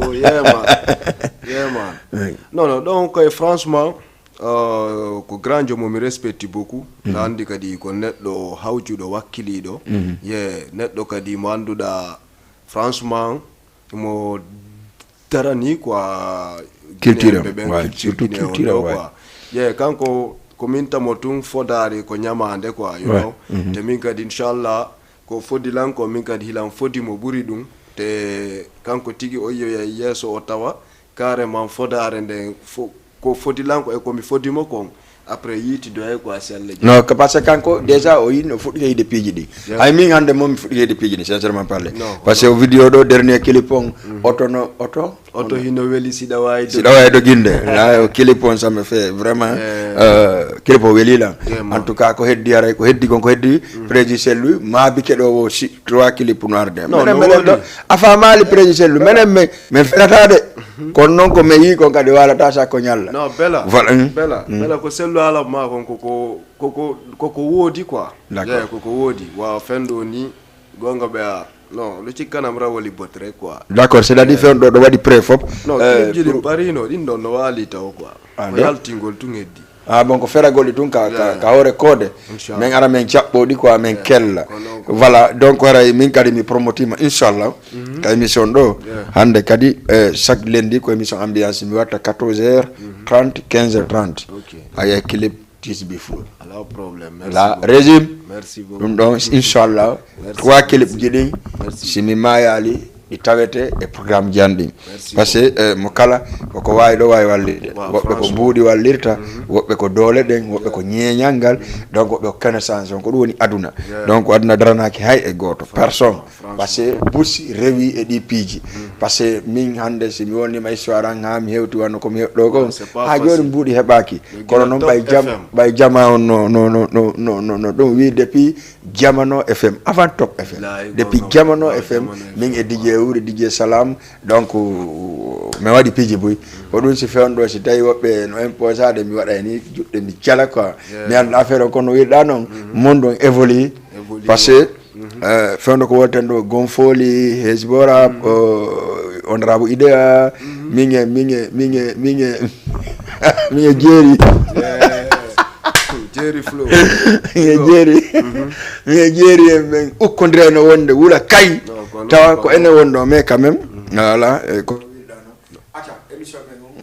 Non, non, donc koye franchement, ko grand jomo mi respecti beaucoup. Na andi kadi ko neɗɗo hawjuɗo wakkiliɗo. Ye neɗɗo kadi mo anduɗa franchement mo darani quoi. Culture ɓe ɓen surtout culture quoi. Ye kanko ko min tamo tun fodare ko ñamande quoi, you know. Te min kadi inchallah ko fodi lan ko min kadi hilan fodi mo ɓuri ɗum. Te kanko tigi o yiyoya yeeso o tawa carrément fodare nden ko fodi lan ko e komi fodi mo kon. Après yiiti doye quoi si Allah jaɓi. Non, parce que kanko déjà o yinno fuɗɗi yeyde piiji ɗi. Ay min hande mo mi fuɗɗi yeyde piiji ɗi sincèrement parler. Parce que o vidéo ɗo dernier clip on oto no oto oto hino weli siɗa wawi siɗa wawi doginde. La o clip on ça me fait vraiment clip o weli lan. En tout cas ko heddi haray ko heddi kon ko heddi président Sellu maabike ɗo o si trois clip noir de menen menen ɗo a famali président Sellu menen men men fenata de. Kono noon ko men yii kon kadi waalata sakko ñalla. Non bela bela bela ko Sellu ala ma kon koko koko koko woodi quoi. D'accord. Koko woodi wa fendo ni gonga ɓe a non lu ci kanam rawoli botre quoi. D'accord, c'est-à-dire fen ɗo ɗo waɗi pré fop. Non clip ji ɗin parino ɗin ɗon no waali taw quoi. Ko yaltingol tun heddi. Ah bon, ko feragol ɗi tun ka ka ka hoore koode. Min ara min caɓɓo ɗi quoi min kella. Voilà, donc haray min kadi mi promotima inchallah ka émission ɗo. Hande kadi chaque lundi ko émission ambiance mi watta quatorze heures trente, quinze heures trente. Aye clip Tisbi Flow. Ala problème. La régime. Merci beaucoup. Ɗum ɗon inchallah trois clip ji ɗin si mi mayali ɗi tawete e programme ji an ɗin. Parce que mo kala koko wawi ɗo wawi wallirde. Woɓɓe ko mbuuɗi wallirta, woɓɓe ko doole ɗen, woɓɓe ko ñeeñal ngal. Donc woɓɓe ko connaissance on ko ɗum woni aduna. Donc aduna daranaki hay e goto personne. Parce que busi rewi e ɗi piiji. Parce que min hande si mi wonnima histoire an ha mi hewti wano komi heɗɗo kon ha joni mbuuɗi heɓaki. Kono noon ɓay jam ɓay jama on no no no no no no no ɗum wi depuis Jamano F M avant Top F M. Depuis Jamano F M min e DJ Wuri, DJ Salam. Donc mi waɗi piiji buy ko ɗum si fewndo si tawi woɓɓe no imposade mi waɗa ni juɗɗe mi jala quoi. Mi anda affaire on kono wiɗa noon monde on évolue. Parce que fewndo ko woten ɗo gonfoli hesbora honorable idea minge minge minge minge minge jeeri. Jerry Flow. Miñe jeeri miñe jeeri en ɓen ukkondireno wonde wula kay tawa ko enen woni ɗo mais quand même voilà e ko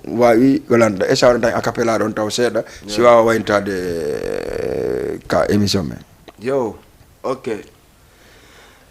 wawi ko landa e sawno tan acapella ɗon taw seeɗa si wawa wayntade ka émission men. Yo. Ok.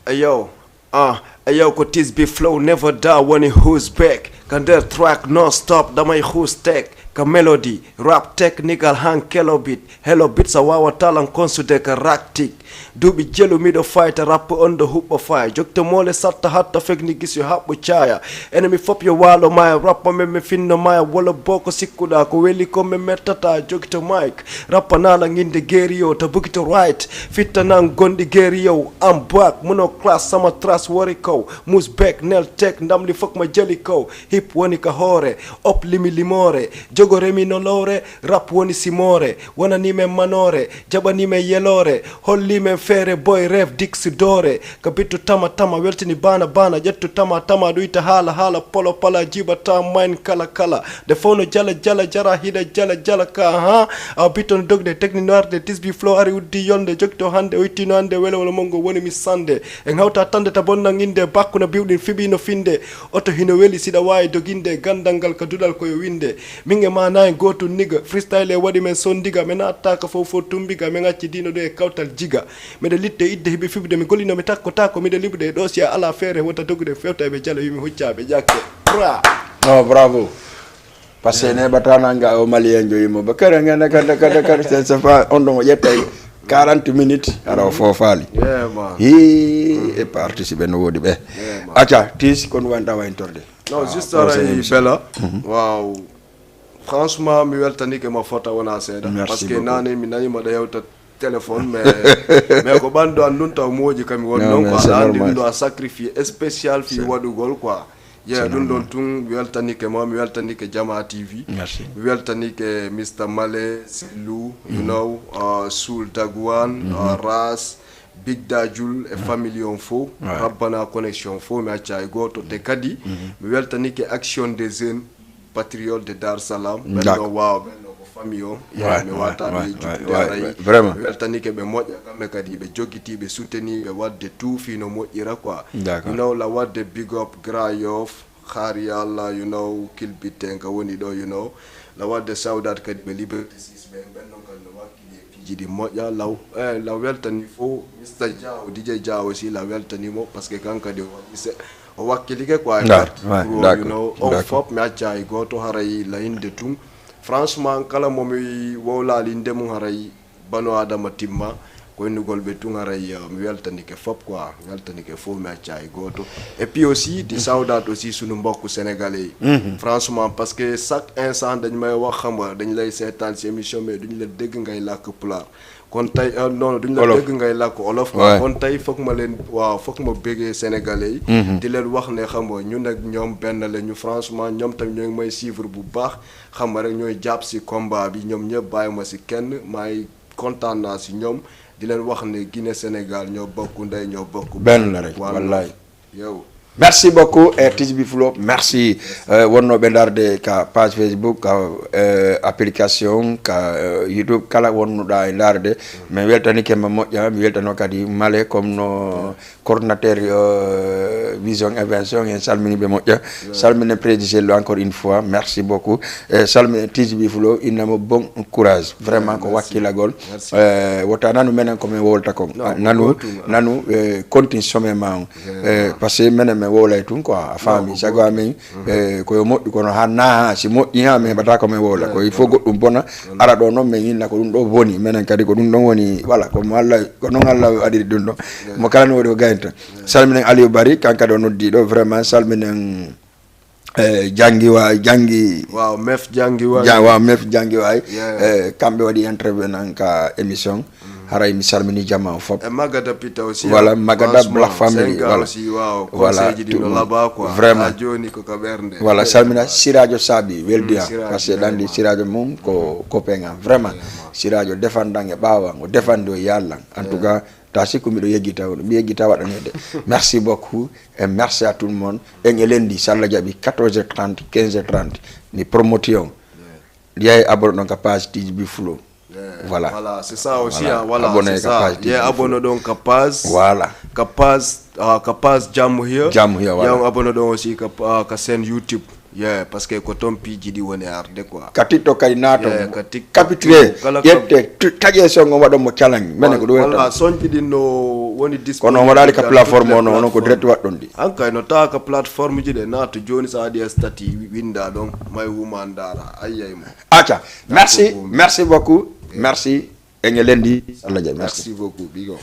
Eyo, ah, eyo ko Tisbi Flow never da woni who's back. Ka nder track non stop damay who's tech. Ka melody, rap technical han kelo beat. Hello beat sa wawa talan konsude ka raktik. Duuɓi jelu miɗo fayta rap on ɗo huɓɓo faya jokto mole satta hatta fegni gis yo haɓɓo caya. Enemi fop yo walo maya rappa men mi finno maya wala boko sikkuɗa ko weli ko mi mettata jogito mike. Rappa nala nginde geriyo ta bukito right. Fittanan gonɗi geriyo am bak muno class sama tras wori kow mus bek nel tek ndamli fok ma jeli kow. Hip woni ka hoore op limi limore jogo remi no lowre. Rap woni simore wonani men manore jaɓani men yelore holli men feere boy rev dix doore. Ka bittu tama tama weltini bana bana ƴettu tama tama ɗuyta haala haala polo pala jiba ta main kala kala. Nde fof no jala jala jara hiɗa jala jala ka ha. Awa bitto no dogde techni noirde tisbi flow ari uddi yolde jogto hande o ittino hande wele wala mongo woni mi sande. En hawta tande ta bonna nginde bakku no biwɗin fiɓi no finde. Oto hino weli siɗa wawi doginde gandal ngal ka duɗal koyo winde. Min e ma na en gotum niga freestyle e waɗi men sondiga mi nattaka fof fof tumbiga min acci dino ɗo e kawtal jiga. Miɗa litte idde hiɓe fiɓde mi gollino mi takkotako miɗa liɓude e ɗo si a ala feere wota dogude fewta eɓe jala wimi huccaɓe ƴakke. Bra. Oh, bravo. Parce que neɓata nanga o malien joyi mo ba kara ngana kada kada kada c'est c'est pas on ɗon o ƴettay quarante minutes ara o foofaali. Yeah, man. Hi e participe no woodi ɓe. Acca, Tis, kon wanta wayntorde. Non, juste aray bela. Waaw. Franchement, mi weltanike ma fota wona seeɗa. Parce que nane mi nani maɗa yewta téléphone, mais mais ko ɓandu an ɗum taw moƴi kam mi woni. Non, noon ko aɗa andi ɗum ɗo a sacrifié spécial fi waɗugol quoi. Ye ɗum ɗon tun mi weltanike ma, mi weltanike Jama T V. Merci. Mi weltanike Mister Male, Sillu, you know, uh, Sul Dagwan, uh, Ras, Big Dajul e famille on fof. Rabbana connexion fof mi acca e gooto te kadi mi weltanike Action des Jeunes Patriotes de Dar Salam. Ɓen ɗon waawa ɓen ɗon ko famille on. Ye mi wata mi juddude aray. Vraiment. Mi weltanike ɓe moƴƴa kamɓe kadi ɓe jogiti ɓe souteni ɓe wadde tout fino moƴƴira quoi. D'accord. You know, la wadde big up Grand Yoff, Khari Allah, you know, kilbitten ka woni ɗo, you know. La wadde Saudat kadi ɓe Liberté six ɓen ɓen ɗon kadi no wakkili e piiji ɗi moƴƴa. Law eh, la weltani fof Mister Diaw, D J Diaw aussi la weltani mo parce que kan kadi o waɗi se o wakkilike quoi. D'accord, ouais, You know, on fof mi acca e gooto haray la inde tun. Franchement kala mo mi wowlali inde mum haray bano adama timma ko innugol ɓe tun haray uh, mi weltanike fop quoi, mi weltanike fof mi acca e gooto. Et puis aussi di Saudat aussi sunu mbokku sénégalais yi. Franchement parce que chaque instant dañ may wax xam nga dañ lay seetaan si émission mais duñ la dégg ngay làkk pulaar. Kon tey uh, non duñ la dégg ngay làkk olof quoi. Kon tey foog ma leen waaw foog ma bëggee sénégalais yi. Di leen wax ne xam nga ñun ak ñoom benn la ñu franchement ñoom tam ñoo ngi may suivre bu baax. Xam nga rek ñooy jàpp si combat bi ñoom ñëpp bàyyi ma si kenn maay kontaan naa si ñoom di leen wax ne Guinée Sénégal ñoo bokk ndey ñoo bokk. Benn la rek wallaay. Yow. Merci beaucoup e Tisbi Flo, merci. Wonnooɓe ndaarde ka page Facebook, ka application, ka YouTube kala wonnuɗa e ndaarde. Mi weltanike ma moƴƴa, mi weltano kadi Male comme no coordinateur vision évention en salminiɓe moƴƴa. Salminen président encore une fois, merci beaucoup. E salminen Tisbi Flo, innamo bon courage. Vraiment ko wakkilagol. Wota nanu menen ko min wowlta kon. Nanu nanu continue sommet ma on. Parce que menen min wowlay tun quoi, a faami. Sago amin. Koyo moƴƴi kono ha na ha si moƴƴi ha min heɓata ko min wowla ko il faut goɗɗum bona. Ara ɗo noon min inna ko ɗum ɗo boni menen kadi ko ɗum ɗon woni voilà ko mo allah ko noon allah waɗiri ɗum ɗon. Mo kala no waɗi ko gaynta. Salminen Aliou Bari kanka ɗo noddiɗo vraiment salminen. E janngi wa janngi. Waaw mef janngi wa. Waaw mef janngi wa. E kamɓe waɗi intervenant ka émission. Haray mi salmini jama o fop. E magada pita aussi. Voilà magada black family voilà. Conseil ji ɗino laba quoi. Vraiment joni ko ka ɓernde. Voilà salmina sirajo saabi weldi am. Parce que ɗanndi sirajo mum ko copain am vraiment. Sirajo defandan e ɓaawan o defandi o yallan en tout cas. Ta sikku miɗo yeggita on mi yeggita waɗanede. Merci beaucoup. Et merci à tout le monde. En e lendi so allah jaɓi quatorze heures trente, quinze heures trente. Mi promotion. Yahi abonné ɗon ka page Tisbi Flo. Voilà. Voilà c'est ça aussi. Voilà. Abonné ka page Tisbi Flo. Abonné ɗon ka page. Voilà. Ka page uh, ka page Jamu Hiya. Jamu Hiya voilà. Abonné ɗon aussi ka, uh, ka chaîne YouTube. Yeah, parce que ko toon piiji ɗi woni arde quoi. Ka TikTok kadi naato. Capitre ƴette taƴe songo waɗon mo challenge mene ko ɗum walla sonji ɗin no woni disponible. Kono on waɗali ka plateforme o noon ko direct waɗɗon ɗi. Hankay no tawa ka plateforme ji ɗe naato joni sa waɗi statut winda ɗon may wuma ndara ayyay mo. Acca. Merci. Merci beaucoup. Merci. Eŋe lendi allah jaɓi. Merci. Merci beaucoup bigo.